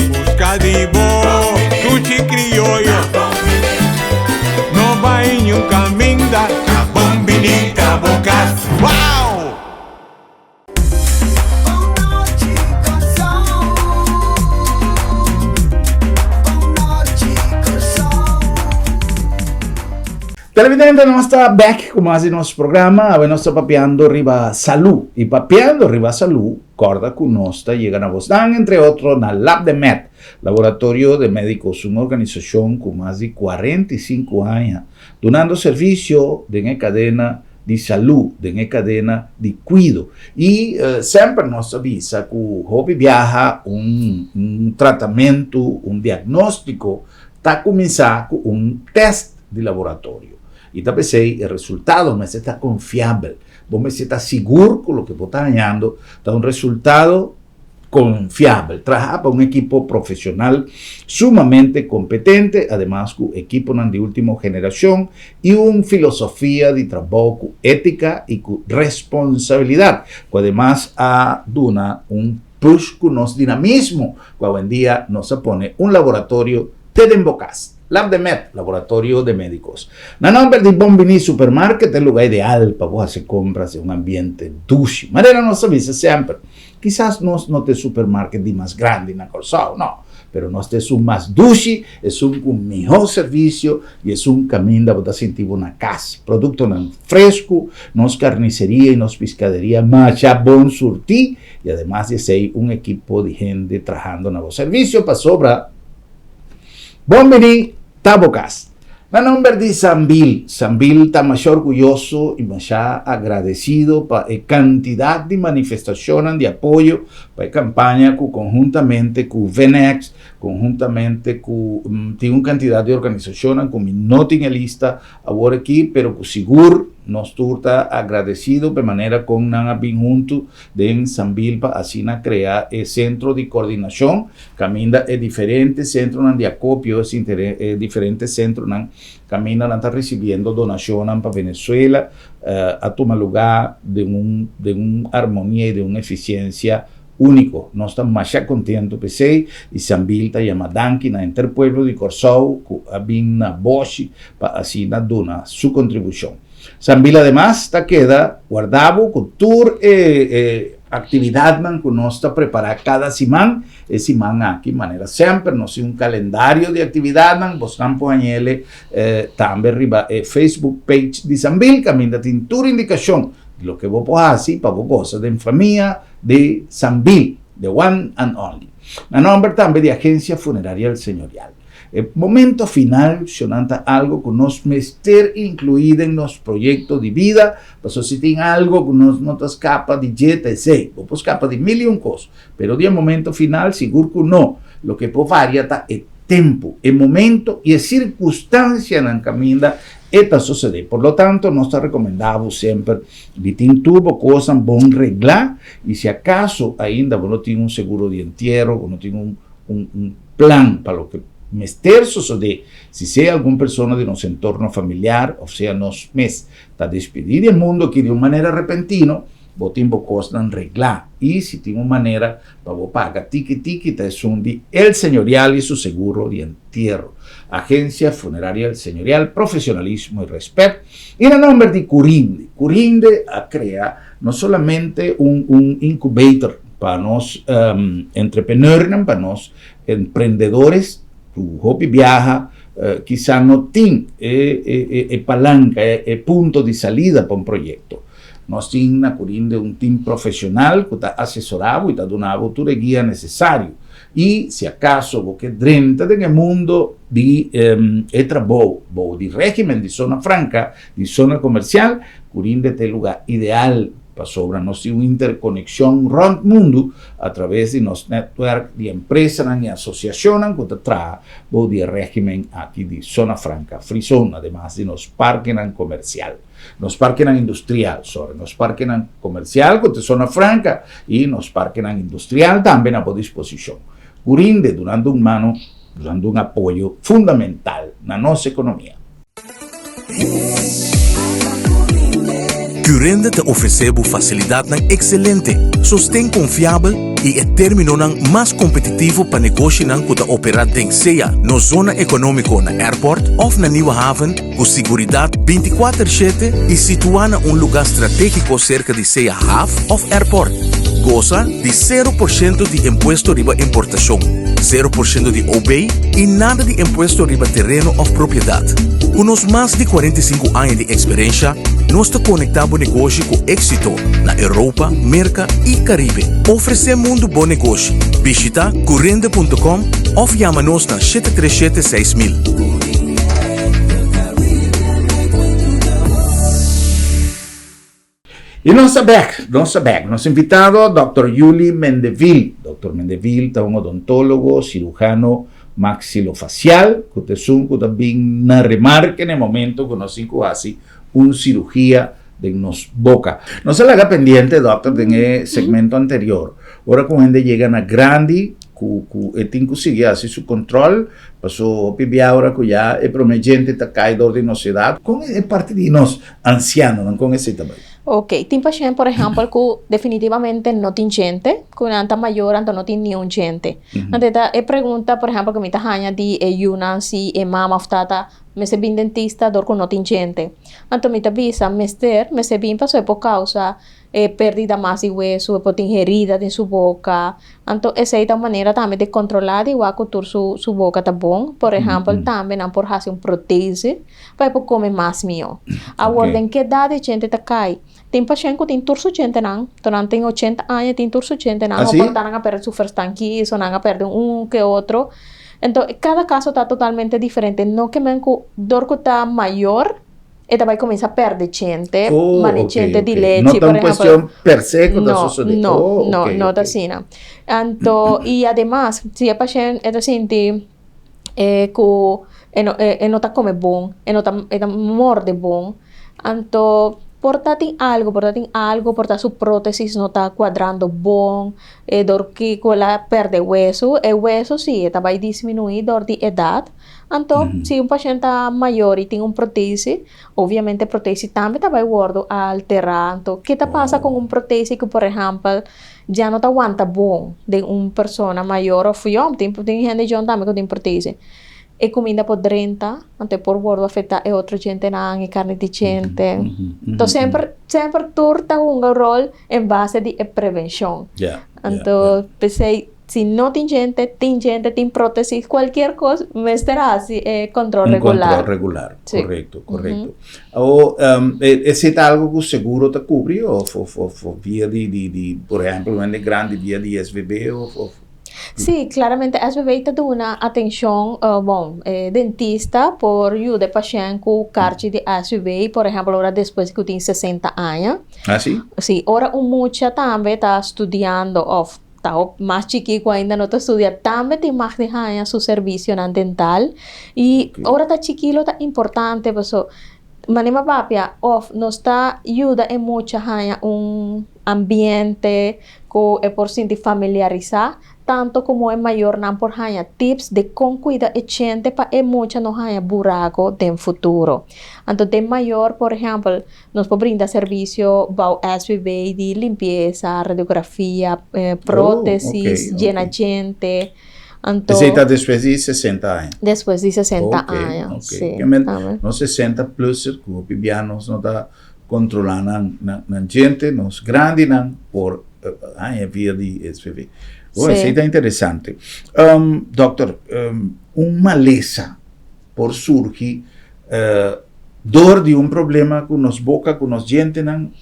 buska di bo dushi krioyo. No bai niun kaminda, ta bon bini ta bo kas. Wow! Televidente, nos ta back ku mas di nos programa. Awe nos ta papiando riba salú. I papiando riba salú, kòrda ku nos ta yega na bosnan, entre otro na Lab de Med, Laboratorio de Médicos, un organisashon ku mas di 45 aña dunando servisio den e kadena di salú den e kadena di kuido. I semper nos ta bisa ku hopi biaha un un tratamentu, un diagnóstiko ta kuminsá ku un tèst di laboratorio. I ta p'esei e resultado mester ta konfiabel. Bo mester ta sigur ku loke bo ta hañando ta un resultado konfiabel, traha pa un ekipo profesional sumamente kompetente, ademas ku ekiponan di ultimo generashon i un filosofia di trabou ku étika i ku responsabilidat, ku ademas a duna un push ku nos dinamismo ku awendia nos a pone un laboratorio te den bo kas. Lab de Med, Laboratorio de Médicos. Na nomber di Bon Bini Supermarket, e lugar ideal pa bo haci compras den un ambiente dushi. Manera nos ta bisa semper, kisas nos no ta e supermarket di mas grandi na Corsou, no, pero nos ta esun mas dushi, esun cu miho servicio y esun caminda bo ta sinti bo na cas. Productonan fresco, nos carniceria y nos piscaderia masha bon surti y ademas di esey un ekipo di hende trahando na bo servicio pasobra. Bon bini ta bo kas. Na nomber di Sambil, Sambil ta masha orguyoso i masha agradesido pa e kantidat di manifestashonnan di apoyo pa e kampaña ku konhuntamente ku Venex, konhuntamente ku tin un kantidat di organisashonnan ku mi no tin e lista awor aki, pero ku sigur nos tur ta agradesido pa e manera kon nan a bin huntu den Sambil pa asina krea e sentro di kordinashon kaminda e diferente sentronan di akopio, e diferente sentronan Kaminda nan ta risibiendo donashonnan pa Venezuela a tuma lugá den un den un armonia i den un efisiensia úniko. Nos ta masha kontentu p'esei i Sambil ta yama danki na henter pueblo di Kòrsou ku a bin na boshi pa asina duna su kontribushon. Sambil ademas ta keda warda bo ku tur e e aktividatnan ku nos ta prepará kada siman. E siman aki, manera semper, nos tin un kalendario di aktividatnan. Bosnan por hañ'ele tambe riba e Facebook page di Sambil, kaminda tin tur indikashon di loke bo por hasi pa bo gosa den famia di Sambil, the one and only. Na nòmber tambe di Agencia Funeraria El Señorial. E momento final shonnan ta algo ku nos mester inkluí den nos proyekto di bida, pasobra si tin algo ku nos no ta skapa di dje ta esei. Bo por skapa di mil i un kos, pero di e momento final sigur ku no. Loke por varia ta e tempu, e momento i e sirkunstansianan kaminda e ta sosodé. Por lo tanto, nos ta rekomendá bo semper di tin tur bo kosnan bon reglá i si akaso ainda bo no tin un seguro di entiero, bo no tin un un plan pa loke mester sosodé si sea algun persona di nos entorno familiar òf sea nos mes ta despedí di e mundu akí di un manera repentino, bo tin bo kosnan reglá i si tin un manera pa bo paga tiki tiki ta esun di El Señorial i su seguro di entiero. Agencia Funeraria El Señorial, profesionalismo i respet i na nomber di Curinde. Curinde a krea no solamente un un incubator pa nos entrepreneurnan, pa nos emprendedores ku hopi biaha kisa no tin e palanka, e punto di salida pa un proyekto. Nos tin na Curinde un tim profesional ku ta asesorá bo i ta duna bo tur e guia nesesario. I si akaso bo ke drenta den e mundo di e trabou bou di régimen di zona franka, di zona komersial, Curinde ta e lugá ideal pasobra nos tin un interkonekshon rònt mundu atraves di nos nètwèrk di empresanan i asosiashonnan ku ta traha bou di e régimen aki di Zona Franka, Free Zone, ademas di nos parkenan komersial, nos parkenan industrial, sorry, nos parkenan komersial ku ta Zona Franka i nos parkenan industrial tambe na bo disposishon. Curinde dunando un mano, dunando un apoyo fundamental na nos ekonomia. Curende ta ofresé bo fasilidatnan ekselente, sosten konfiabel i e términonan mas kompetitivo pa negoshinan ku ta operá den sea nos zona ekonómiko na Airport òf na Nieuwe Haven ku siguridat bintikuater shete i situá na un lugá stratégiko serka di sea haf òf airport. Gosa di sero por shento di impuesto riba importashon, sero por shento di OB i nada di impuesto riba tereno òf propiedat. Ku nos mas di 45 aña di eksperensha, nos ta konektá bo negoshi ku éksito na Europa, Merka i Karibe. Ofresé mundu bo negoshi. Bishita curende.com òf yama nos na 737 6000. I nos ta bek, nos ta bek. Nos invitado, Dòkter Yuli Mendevil. Dòkter Mendevil ta un odontólogo, sirujano maxilofasial, ku ta esun ku ta bin na remarke na e momento ku nos tin ku hasi un sirugia den nos boka. Nos a laga pendiente, dòkter, den e segmento anterior, ora ku un hende yega na grandi, ku ku e tin ku sigui hasi su control paso hopi bia ora ku ya e prome djente ta kai dor di nos edad kon e parti di nos ancianonan kon esei ta bai? Ok, tin pashent por ehempel ku definitivamente no tin djente ku nan ta mayor anto no tin niun djente anto e ta e pregunta por ehempel ku mi ta haña di e yunan si e mama of tata mester bin dentista dor ku no tin djente anto mi ta bisa mester mester bin pasobra e por causa E perdida mas di wesu, e por tin herida den su boka. Anto esei ta un manera tambe di kontrolá di wak ku tur su su boka ta bon. Por ehèmpel tambe nan por hasi un protese pa e por kome mas mihó. Awor den ke edat e djente ta kai? Tin pashènt ku tin tur su djentenan, to nan tin ochenta aña tin tur su djentenan, o por ta nan a pèrdè su ferstankis o nan a pèrdè un ke otro. Anto kada kaso ta totalmente diferente. No ke men ku dor ku ta mayor. E ta bai kuminsá pèrdè djente, Oh, mane ok, djente di ok. lechi, No ta por un ehèmpel. kuestion per se ku ta No, sosodé. no, Oh, no, ok, no ta ok. asina. Anto, i ademas, si e pashènt e ta sinti e ku e no e no ta kome bon, e no ta e ta morde bon, anto por ta tin algu, por ta tin algu, por ta su prótesis no ta kuadrando bon, e dor kiko el a pèrdè wesu, e wesu si e ta bai disminuí dor di edat. Anto, si un pashent ta mayor i tin un protesi, obviamente e protesi tambe ta bai wòrdu alterá. Anto, ke ta pasa ku un protesi ku por ehèmpel ya no ta wanta bon den un persona mayor òf yòn? Tin tin hende yòn tambe ku tin protesi. E kuminda por drenta, anto e por wòrdu afektá e otro djentenan, e karni di djente. Anto semper semper tur ta hunga un ròl en base di e prevenshon. Anto, p'esei Si no tin djente, tin djente, tin prótesis, cualkier cos, mester haci e control regular. Un control regular, Sí. correcto, correcto. Awor, esey ta algo cu seguro ta cubri of, of, of via di, di, di, por ehempel, un hende grandi via di SVB of, of? Sí, claramente SVB ta duna atencion, bon, e dentista por yuda e pashent cu karchi di SVB, por ehempel, ora despues cu tin 60 aña. Ah, sí? Sí, ora un mucha tambe ta studiando of Ta hop mas chikí ku ainda no ta studia tambe tin mag di haña su servisionan dental i ora ta chikí lo ta importante paso manera mi a papia òf nos ta yuda e mucha haña un ambiente ku e por sinti familiarisá tanto komo e mayornan por haña tips di kon kuida e chente pa e mucha no haña buraco den futuro. Anto den mayor por ehèmpel Nos por brinda servisio bou SVB di limpiesa, radiografia, prótesis, yena djente. Anto. Esei ta despues di 60 aña? Despues di 60 aña, si. Ke men nos 60 pluser ku hopi bia nos no ta kontrolá nan nan djente, nos grandinan por haña via di SVB. Bo esei ta interesante. Dòkter, un malesa por surgi dor di un problema ku nos boka, ku nos djentenan?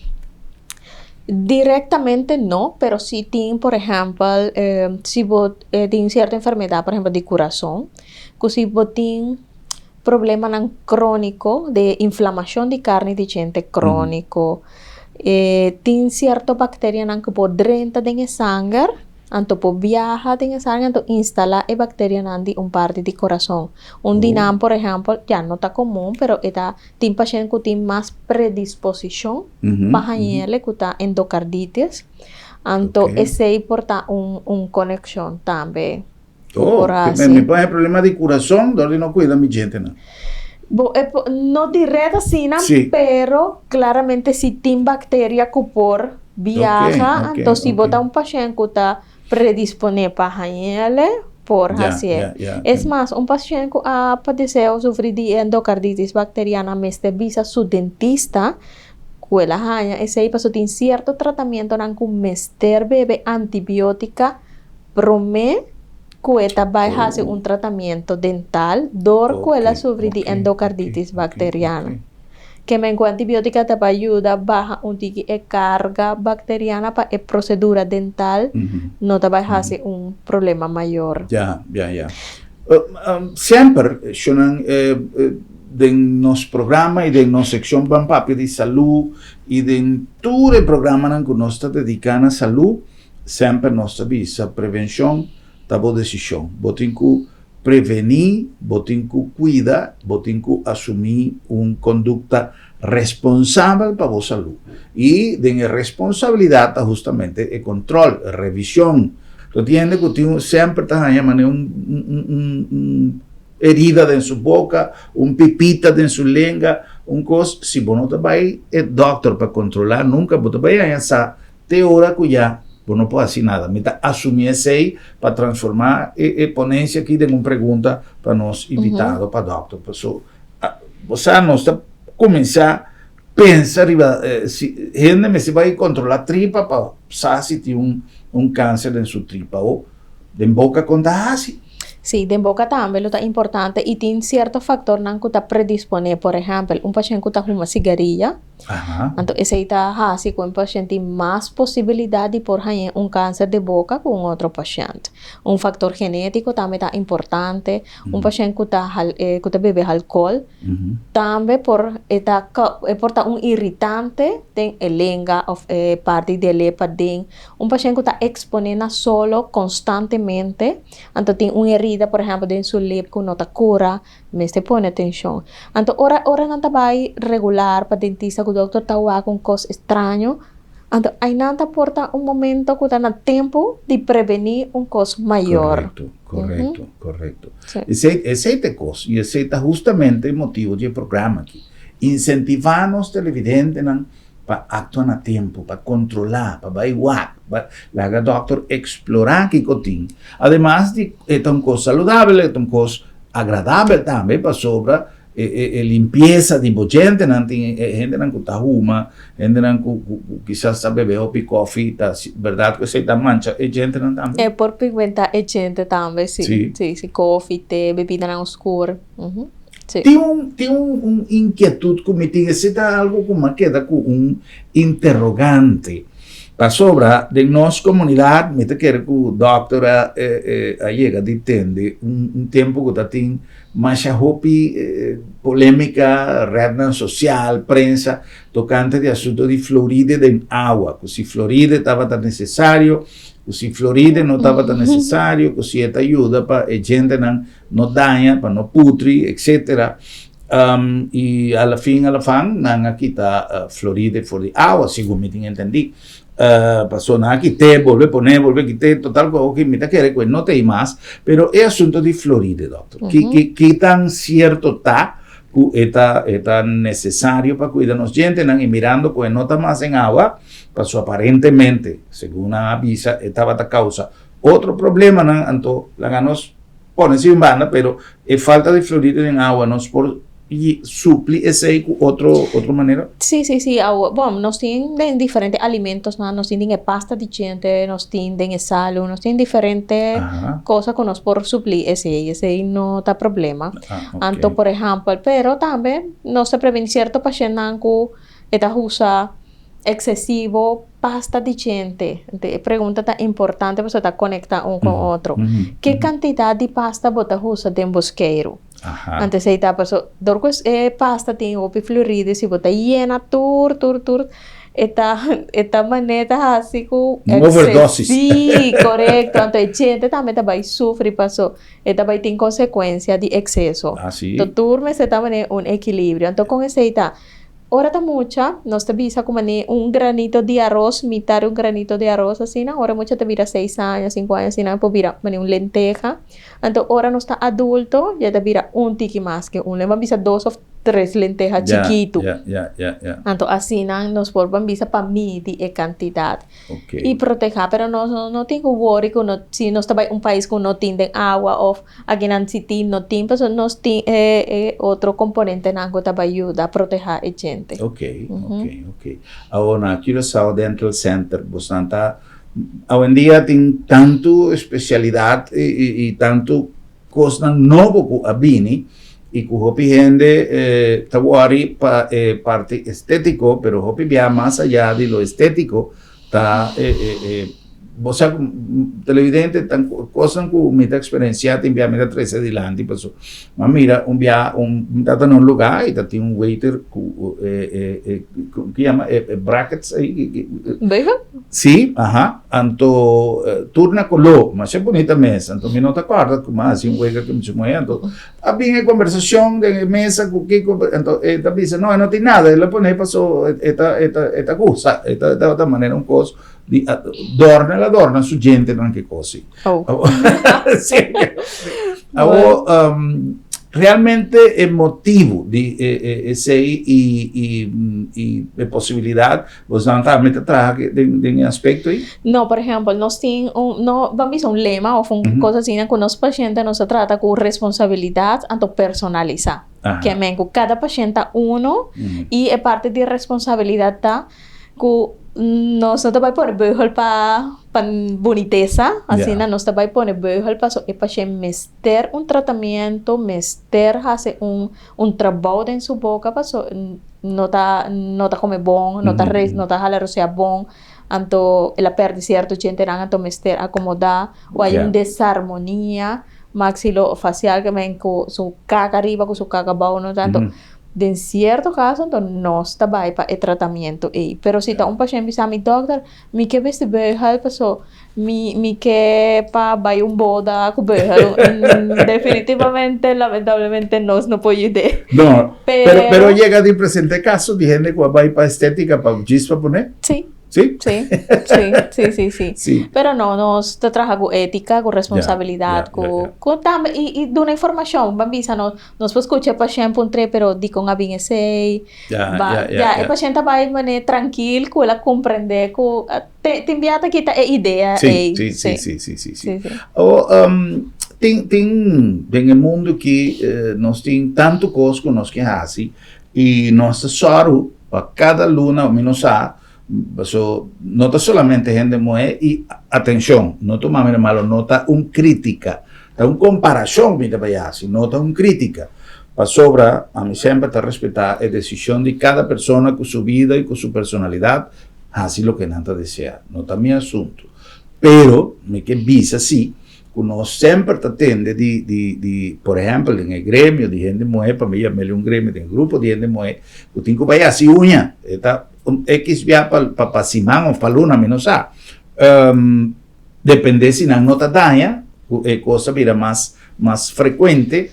Direktamente no, pero si tin por ehèmpel si bo tin sierto enfermedat por ehèmpel di kurason, ku si bo tin problemanan króniko di inflamashon di karni di djente króniko, tin sierto bakterianan ku por drenta den e sanger. Anto por biaha den es área anto instalá e bakterianan di un parti di korason. Un di nan, por ehèmpel, ya no ta komun, pero e ta tin pashènt ku tin mas predisposishon pa hañ'el ku ta endokarditis. Anto esei por ta un un konekshon tambe ku por hasi. Mi por haña problema di kurason dor di no kuida mi djentenan. Bo e por, no dirèt asina, pero klaramente si tin bakteria ku por Biaha, anto si bo ta un pashènt ku ta predisponé pa hañ'el, por hasié. Es mas, un pashènt ku a padesé o sufrí di endokarditis bakteriana mester bisa su dentista ku el a haña esei pasobra tin sierto tratamientonan ku mester bebe antibiótika promé ku e ta bai hasi un tratamiento dental dor ku el a sufrí di endokarditis bakteriana. Kemen ku antibiótika ta pa yuda baha un tiki e karga bakteriana pa e prosedura dental no ta bai hasi un problema mayor. Ya, ya, ya. Semper, shonnan, den nos programa i den nos sekshon Ban Papia di Salú i den tur e programanan ku nos ta dediká na salú, semper nos ta bisa prevenshon ta bo desishon. Bo tin ku Prevení, bo tin ku kuida, bo tin ku asumí un kondukta responsabel pa bo salú. I den e responsabilidat ta hustamente e kontròl, revishon. Bo tin hende ku tin semper ta haña manera un un herida den su boka, un pipita den su lenga, un kos, si bo no ta bai e dòkter pa kontrolá nunka bo ta bai haña sa Te ora ku ya bo no por hasi nada. Mi ta asumí esei pa transformá e e ponencia aki den un pregunta pa nos invitado, pa dòkter. Paso, bo sa nos ta kuminsá pensa riba si hende mester bai kontrolá tripa pa sa si tin un un kanser den su tripa o den boka kon ta hasi. Sí, den boka tambe lo ta importante i tin sierto faktornan ku ta predisponé. Por ehèmpel, un pashènt ku ta huma sigaria. Anto esei ta hasi ku un pashènt tin mas posibilidat di por haña un kanser di boka ku un otro pashènt. Un faktor genétiko tambe ta importante. Un pashènt ku ta ku ta bebe alkòl tambe por e ta e por ta un iritante den e lenga òf e parti di e lep paden. Un pashènt ku ta eksponé na solo konstantemente, anto tin un herida por ehèmpel den su lep ku no ta kura, Mester pone atencion. Anto ora ora nan ta bay regular pa dentista cu doctor ta wak un cos extraño, anto aynan ta por ta un momento cu ta na tempo di preveni un cos mayor. Correcto, correcto, correcto. Esey, esey ta e cos y esey ta hustamente e motibo di e programa aki. Incentiva nos televidentenan pa actua na tempo, pa controla, pa bay wak, pa laga dokter explora kico tin. Ademas di e ta un cos saludabel, e ta un cos agradabel tambe pasobra e e e limpieza di bo djentenan tin e hendenan cu ta huma, hendenan cu cu kisas ta bebe hopi kofi, ta berdad cu esey ta mancha e djentenan tambe? E por pigmenta e djente tambe, si. Si, si, kofi, te, bebidanan oscur. Sí. Tin un, tin un, un inquietud cu mi tin, ese ta algo cu m'a keda cu un interrogante. Pasobra den nos comunidad mi ta kere cu dokter a, eh, eh, a yega di tende un, un tempo cu ta tin masha hopi eh, polemica, rednan social, prensa, tocante di asunto di fluoride den awa, cu si fluoride tabata necesario, cu si fluoride no tabata necesario, cu si e ta yuda pa e gentenan no daña, pa no putri, etcetera. Y a la fin a la fan nan a kita Floride for di awa, segun mi tin entendí. Paso nan a kit'é, bolbe poné, bolbe kit'é, total ku oke mi ta kere ku e no ta ei mas. Pero e asunto di Floride, dòkter, ki ki ki tan sierto ta ku e ta e ta nesesario pa kuida nos djentenan i mirando ku e no ta mas den awa, paso aparentemente, segun nan a bisa, e tabata kousa otro problemanan, anto laga nos pone sin banda, pero e falta di fluoride den awa nos por supli esei ku otro otro manera? Sí, sí, sí. Awa, bon, nos tin den diferente alimentosnan, nos tin den e pasta di djente, nos tin den e salu, nos tin diferente cosa ku nos por supli esei, esei no ta problema. Anto, por ehèmpel, pero tambe nos ta prevení sierto pashèntnan ku e ta usa Excesivo pasta di djente. E pregunta ta importante pasobra ta conecta un con otro. Ke cantidad di pasta bo ta usa den bo skeiru? Anto esey ta paso dor cu e pasta tin hopi fluorido si bo ta yena tur tur tur e ta e ta mane ta haci cu Un overdosis. Si corecto anto e djente tambe ta bay sufri paso e ta bay tin consecuencia di exceso. Anto tur mester ta mane un equilibrio. Anto con esey ta Ora ta mucha, nos ta bisa ku manera un granito di aros, mitad di un granito di aros asina. Ora mucha ta bira seis aña, sinku aña asina, por bira manera un lenteha. Anto ora nos ta adulto, ya ta bira un tiki mas ke un. Lo bisa dos of tres lenteha chikitu. Anto asina nos por ban bisa pa midi e kantidat. I protehá, pero nos no tin ku wori ku no si nos ta bai un pais ku no tin den awa òf akinan si tin no tin pasobra nos tin e e otro komponentenan ku ta bai yuda protehá e djente. Ok, ok, ok. Awor na Curaçao Dental Center bosnan ta awendia tin tantu espesialidat i i tantu Kosnan nobo ku a bini i ku hopi hende ta wòri pa e parti estétiko, pero hopi bia mas ayá di lo estétiko ta e bo sa ku televidente ta kosnan ku mi ta eksperensiá tin bia mi ta trese dilanti paso mi a mira un bia un mi tabata na un lugá i ta tin un waiter ku e ku yama e brackets ei. Beugel? Sí, aha. Anto tur na koló, masha bunita mesa. Anto mi no ta kòrda ku mi a hasi un wega ku mi muhé. Anto a bin e kombersashon den e mesa ku kiko, anto e ta bisa no e no tin nada, el a pone paso e ta e ta e ta gusta, e ta tabata manera un kos di dòrna, el a dòrna su djentenan ki kos si. Sí. Awor realmente e motibu di esei i i e posibilidat Bosnan tambe ta traha den den e aspecto ei? No, por ehempel, nos tin un, no ban bisa un lema of un cosa asina cu nos paciente nos ta trata cu responsabilidad anto personalisa. Ke men cu cada paciente ta uno y e parti di responsabilidad ta cu. Nos no ta bai pone beugel pa pa bunitesa, asina nos ta bai pone beugel paso e pashent mester un tratamiento, mester hasi un un trabou den su boka paso no ta no ta come bon, no ta no ta hala rosea bon, anto el a perde cierto djentenan anto mester acomoda o hay un desarmonia maxilofacial ke men ku su kaka ariba ku su kaka abou no ta anto Den cierto caso anto nos ta bay pa e tratamiento ey. Pero si ta un pashent bisa mi, Dokter, mi ke bisti beugel paso mi mi ke pa bay un boda cu beugel. Definitivamente, lamentablemente nos no por yud'é. No, pero pero yega di presente caso di hende cu a bay pa estetica pa djis pa pone? Sí. Sí? Sí, sí, sí, sí, sí. Sí. Pero no, nos ta traha cu etica, cu responsabilidad, cu, cu tambe, y, y duna informacion. Ban bisa nos, nos por scucha e pashent puntr'é, pero dicon a bin esey? Ya, Ba, ya, ya, ya, e ya. pashent ta bay mane trankil cu el a comprende cu te, tin bia ta kita e idea Sí, ey. sí, sí, sí, sí, sí, sí. Sí, sí. O, tin, tin, den e mundo aki, nos tin tanto cos cu nos ke haci y nos ta sòru pa cada luna, mi no sa, Paso no ta solamente hende muhé i atenshon, no tuma mi na malo, no ta un krítika, ta un komparashon mi ta bai hasi, no ta un krítika. Pasobra ami semper ta respetá e desishon di kada persona ku su bida i ku su personalidat hasi loke nan ta deseá, no ta mi asuntu. Pero mi ke bisa si ku nos semper ta tende di di di por ehèmpel den e gremio di hende muhé, pa mi yam'el un gremio, den e grupo di hende muhé ku tin ku bai hasi uña, e ta Un X bia pa pa pa siman of pa luna mi no sa. Depende si nan no ta daña ku e kos ta bira mas mas frekuente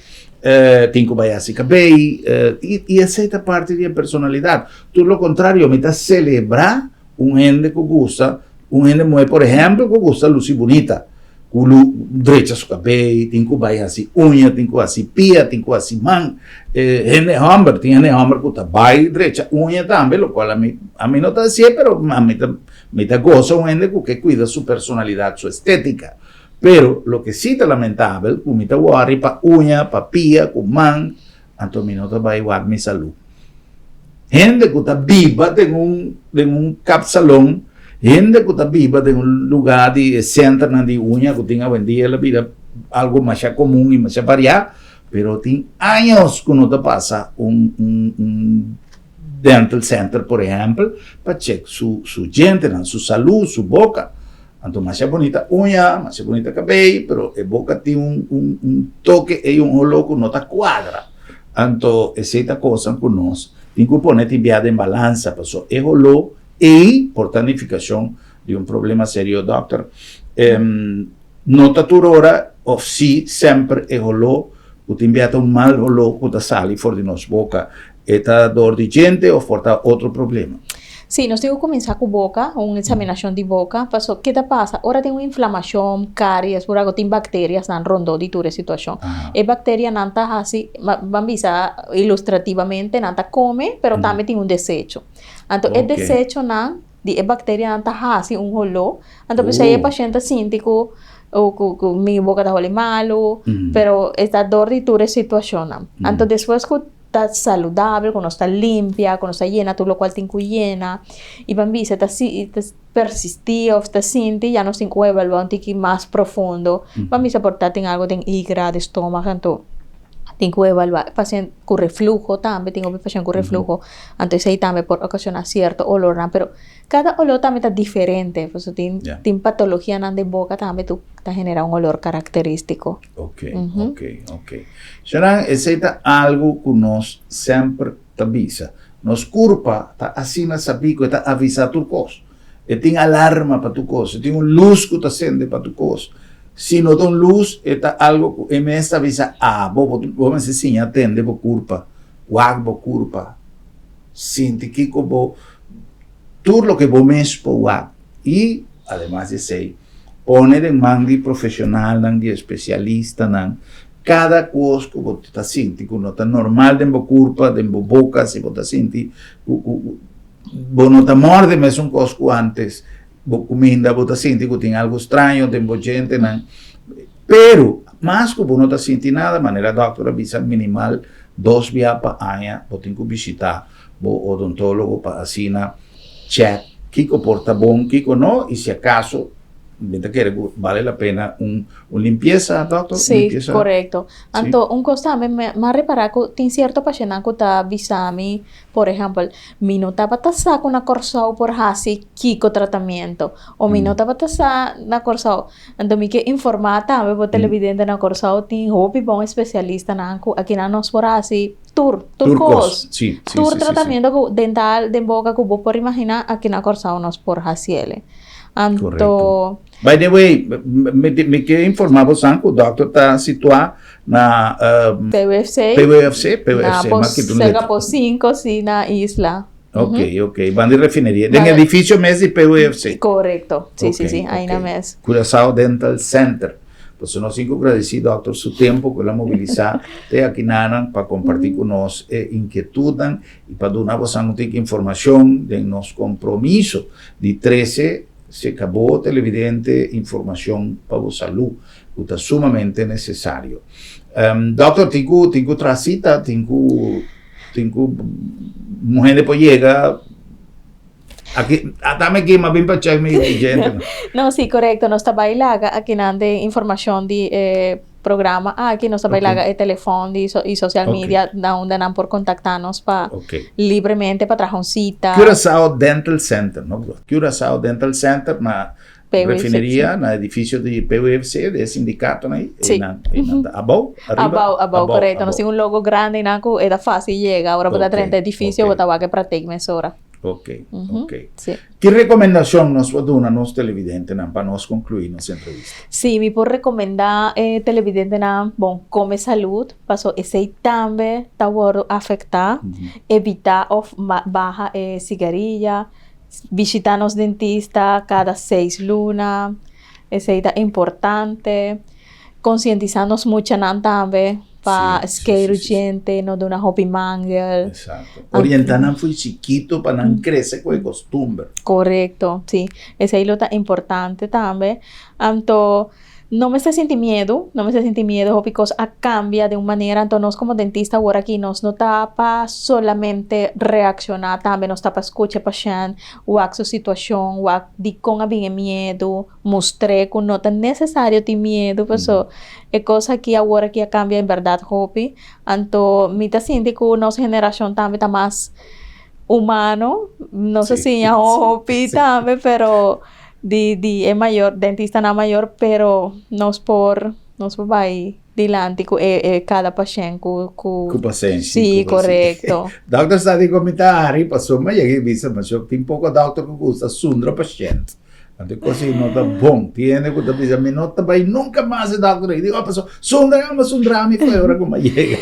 tin ku bai hasi kabei i i esei ta parti di e personalidat. Tur lo kontrario mi ta selebrá un hende ku gusta un hende muhé por ehèmpel ku gusta lusi bunita. Ku lu drecha su kabei, tin ku bai hasi uña, tin ku hasi pia, tin ku hasi man. E hende hòmber, tin hende hòmber ku ta bai drecha uña tambe, lokual ami ami no ta hasié, pero ami ta mi ta gosa un hende ku ke kuida su personalidat, su estétika. Pero loke sí ta lamentabel ku mi ta wòri pa uña, pa pia, ku man, anto mi no ta bai wak mi salú. Hende ku ta biba den un den un kapsalon, hende ku ta biba den un lugá di e senternan di uña ku tin awendia el a bira algu masha komun i masha variá, pero tin años ku no ta pasa un un un dental center por ehèmpel pa chèk su su djentenan, su salú, su boka. Anto masha bunita uña, masha bunita kabei, pero e boka tin un un un toke ei, un holó ku no ta kuadra. Anto esei ta kosan ku nos tin ku pone tin bia den balansa, paso e holó ei por ta nifikashon di un problema serio. Dòkter, no ta tur ora òf si semper e holó ku tin bia ta un mal holó ku ta sali for di nos boka, e ta dor di djente òf por ta otro problema? Sí, nos tin ku kuminsá ku boka, un eksaminashon di boka, paso ke ta pasa ora tin un inflamashon, karies, por algu tin bakteriasnan rondó di tur e situashon. E bakterianan ta hasi, ban bisa ilustrativamente, nan ta kome, pero tambe tin un desecho. Anto e desechonan di e bakterianan ta hasi un holó, anto p'esei e pashent ta sinti ku ku mi boka ta holi malu, pero e ta dor di tur e situashonnan. Anto despues ku ta saludabel, ku nos ta limpia, ku nos ta yena tur lokual tin ku yena i ban bisa ta si ta persistí òf ta sinti ya nos tin ku evaluá un tiki mas profundo. Ban bisa por ta tin algu den igra, den stoma anto tin ku evaluá e pashent ku refluho tambe tin hopi pashent ku refluho anto esei tambe por okashoná sierto olornan pero Kada olor tambe ta diferente, pasobra tin tin patologianan den boka tambe tu ta genera un olor karakterístiko. Ok, ok, ok. Sharan, esei ta algu ku nos semper ta bisa. Nos kurpa ta asina sabí ku e ta avisá tur kos. E tin alarma pa tur kos, e tin un lus ku ta sende pa tur kos. Si no ta un lus, e ta algu ku e mes ta avisa abo, bo bo mester siña atende bo kurpa, wak bo kurpa. Sinti kiko bo tur loke bo mes por wak i ademas di esei pone den man di profesionalnan, di especialistanan kada kos ku bo ta sinti ku no ta normal den bo kurpa, den bo boka, si bo ta sinti ku ku bo no ta morde mesun kos ku antes, bo kuminda bo ta sinti ku tin algu straño den bo djentenan, pero mas ku bo no ta sinti nada manera dòkter a bisa minimal dos bia pa aña bo tin ku bishita bo odontologo pa asina chèk kiko por ta bon, kiko no, i si akaso mi ta kere ku bale la pena un un limpiesa, dòkter? Sí, Limpiesa? korekto. Sí. Anto un kos tambe mi a repará ku tin sierto pashentnan ku ta bisa mi, por ehèmpel, mi no tabata sa ku na Kòrsou por hasi kiko tratamiento o mi no tabata sa na Kòrsou. Anto mi ke informá tambe bo televidente na Kòrsou tin hopi bon espesialistanan ku akinan nos por hasi tur, tur Tur kos, kos. sí, sí, Tur sí, sí, sí. tratamiento ku dental den boka ku bo por imaginá aki na Kòrsou nos por hasiel. Anto Korekto. By the way, mi mi ke informá bosan ku dòkter ta situá na PWFC. PWFC, Na PWFC, pos mas kitu serka letra. pos sinku si na isla. Ok, ok, banda di refineria, den edifisio mes di PWFC. Korekto, si si Ok, si, aina ok. mes. Curaçao Dental Center. Pasobra nos tin ku gradisí dòkter su tempu ku el a mobilisá te akinanan pa kompartí ku nos e inkietutnan i pa duna bosan un tiki informashon den nos kompromiso di trese serka bo televidente informashon pa bo salú ku ta sumamente nesesario. Dòkter tin ku tin ku traha sita, tin ku tin ku un hende por yega. Aki, ata mi aki, m'a bin pa check mi djente. No, sí, korekto. Nos ta bai laga akinan den informashon di e programa aki. Nos ta bai laga e telefòn di i social media na unda nan por kontaktá nos pa libremente pa traha un sita. Curaçao Dental Center, no? Curaçao Dental Center na PWFC. refineria, na edifisio di PWFC, di e sindikatonan ei. Sí. Einan, einan ta abou, ariba? Abou, abou, korekto. Nos abou. tin un logo grandi einan ku e ta fásil yega. Ora bo ta Ok, drenta edifisio, ok. bo ta wak e praktijk mesora. Ok, ok. Sí. Ki rekomendashon nos por duna nos televidentenan pa nos konkluí nos entrevista? Sí, mi por rekomendá e televidentenan, bon, kome salud, paso esei tambe ta wòrdu afektá. Evitá òf baha e sigaria, bishitá nos dentista kada seis luna, esei ta importante. Konsientisá nos muchanan tambe pa skeiru djente, no duna hopi mangel. Exacto. Orientá nan fo'i chikito pa nan krese ku e kostumber. Korekto, sí. Esei lo ta importante tambe. Anto, no mester sinti miedu, no mester sinti miedu, hopi kos a kambia di un manera, anto nos komo dentista awor aki nos no ta pa solamente reakshoná, tambe nos ta pa skucha e pashènt, wak su situashon, wak dikon a bin e miedu. Mustr'é ku no ta nesesario tin miedu paso e kos aki awor aki a kambia en bèrdat hopi. Anto mi ta sinti ku nos generashon tambe ta mas humano, nos a siña hopi tambe pero di di e mayor dentistanan mayor pero nos por nos por bai dilanti ku e e kada pashènt ku ku Ku pasenshi. Sí, ku pasenshi. korekto. Dòkter sa di ku mi ta hari pasobra mi a yega i bisa masha tin poko dòkter ku gusta sundra pashènt. Anto e kos ei no ta bon. Tin hende ku ta bisa, mi no ta bai nunka mas e dòkter ei. Digo, pasobra sundra mi, sundra mi for e ora ku mi a yega.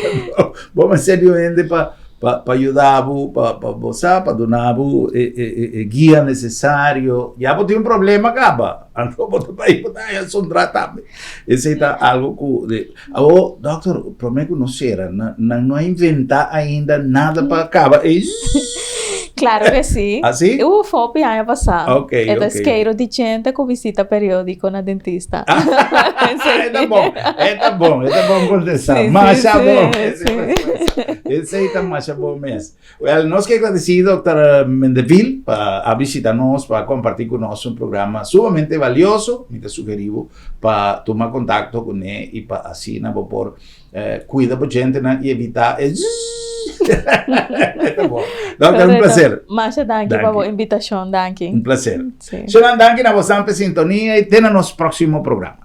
Bo mester di un hende pa pa pa yuda bo, pa pa bo sa, pa duna bo e e e guia nesesario. Ya bo tin un problema kaba, anto bo ta bai bo ta haña sundra tambe. Esei ta algu ku Awor, dòkter, promé ku nos sera, nan no a inventá ainda nada pa kaba e zzzz? Claro que sí. Ah, sí? Uf, hopi aña pasá. Ok, E ta ok. skeiru di djente ku visita periódiko na dentista. E ta bon, e ta bon, e ta bon kontestá. Sí, sí, Masha sí, bon. sí. Esei ta masha bon mes. Wel, nos ke gradisí Dòkter Mendeville pa a bishita nos, pa kompartí ku nos un programa sumamente valioso. Mi ta sugerí bo pa tuma kontakto kuné i pa asina bo por kuida bo djentenan i evitá e zzzz. Ta bon. Dòkter, un plaser. Masha danki pa bo invitashon. Danki. Un plaser. Shonan, danki na bosan p'e sintonia i te na nos próksimo programa.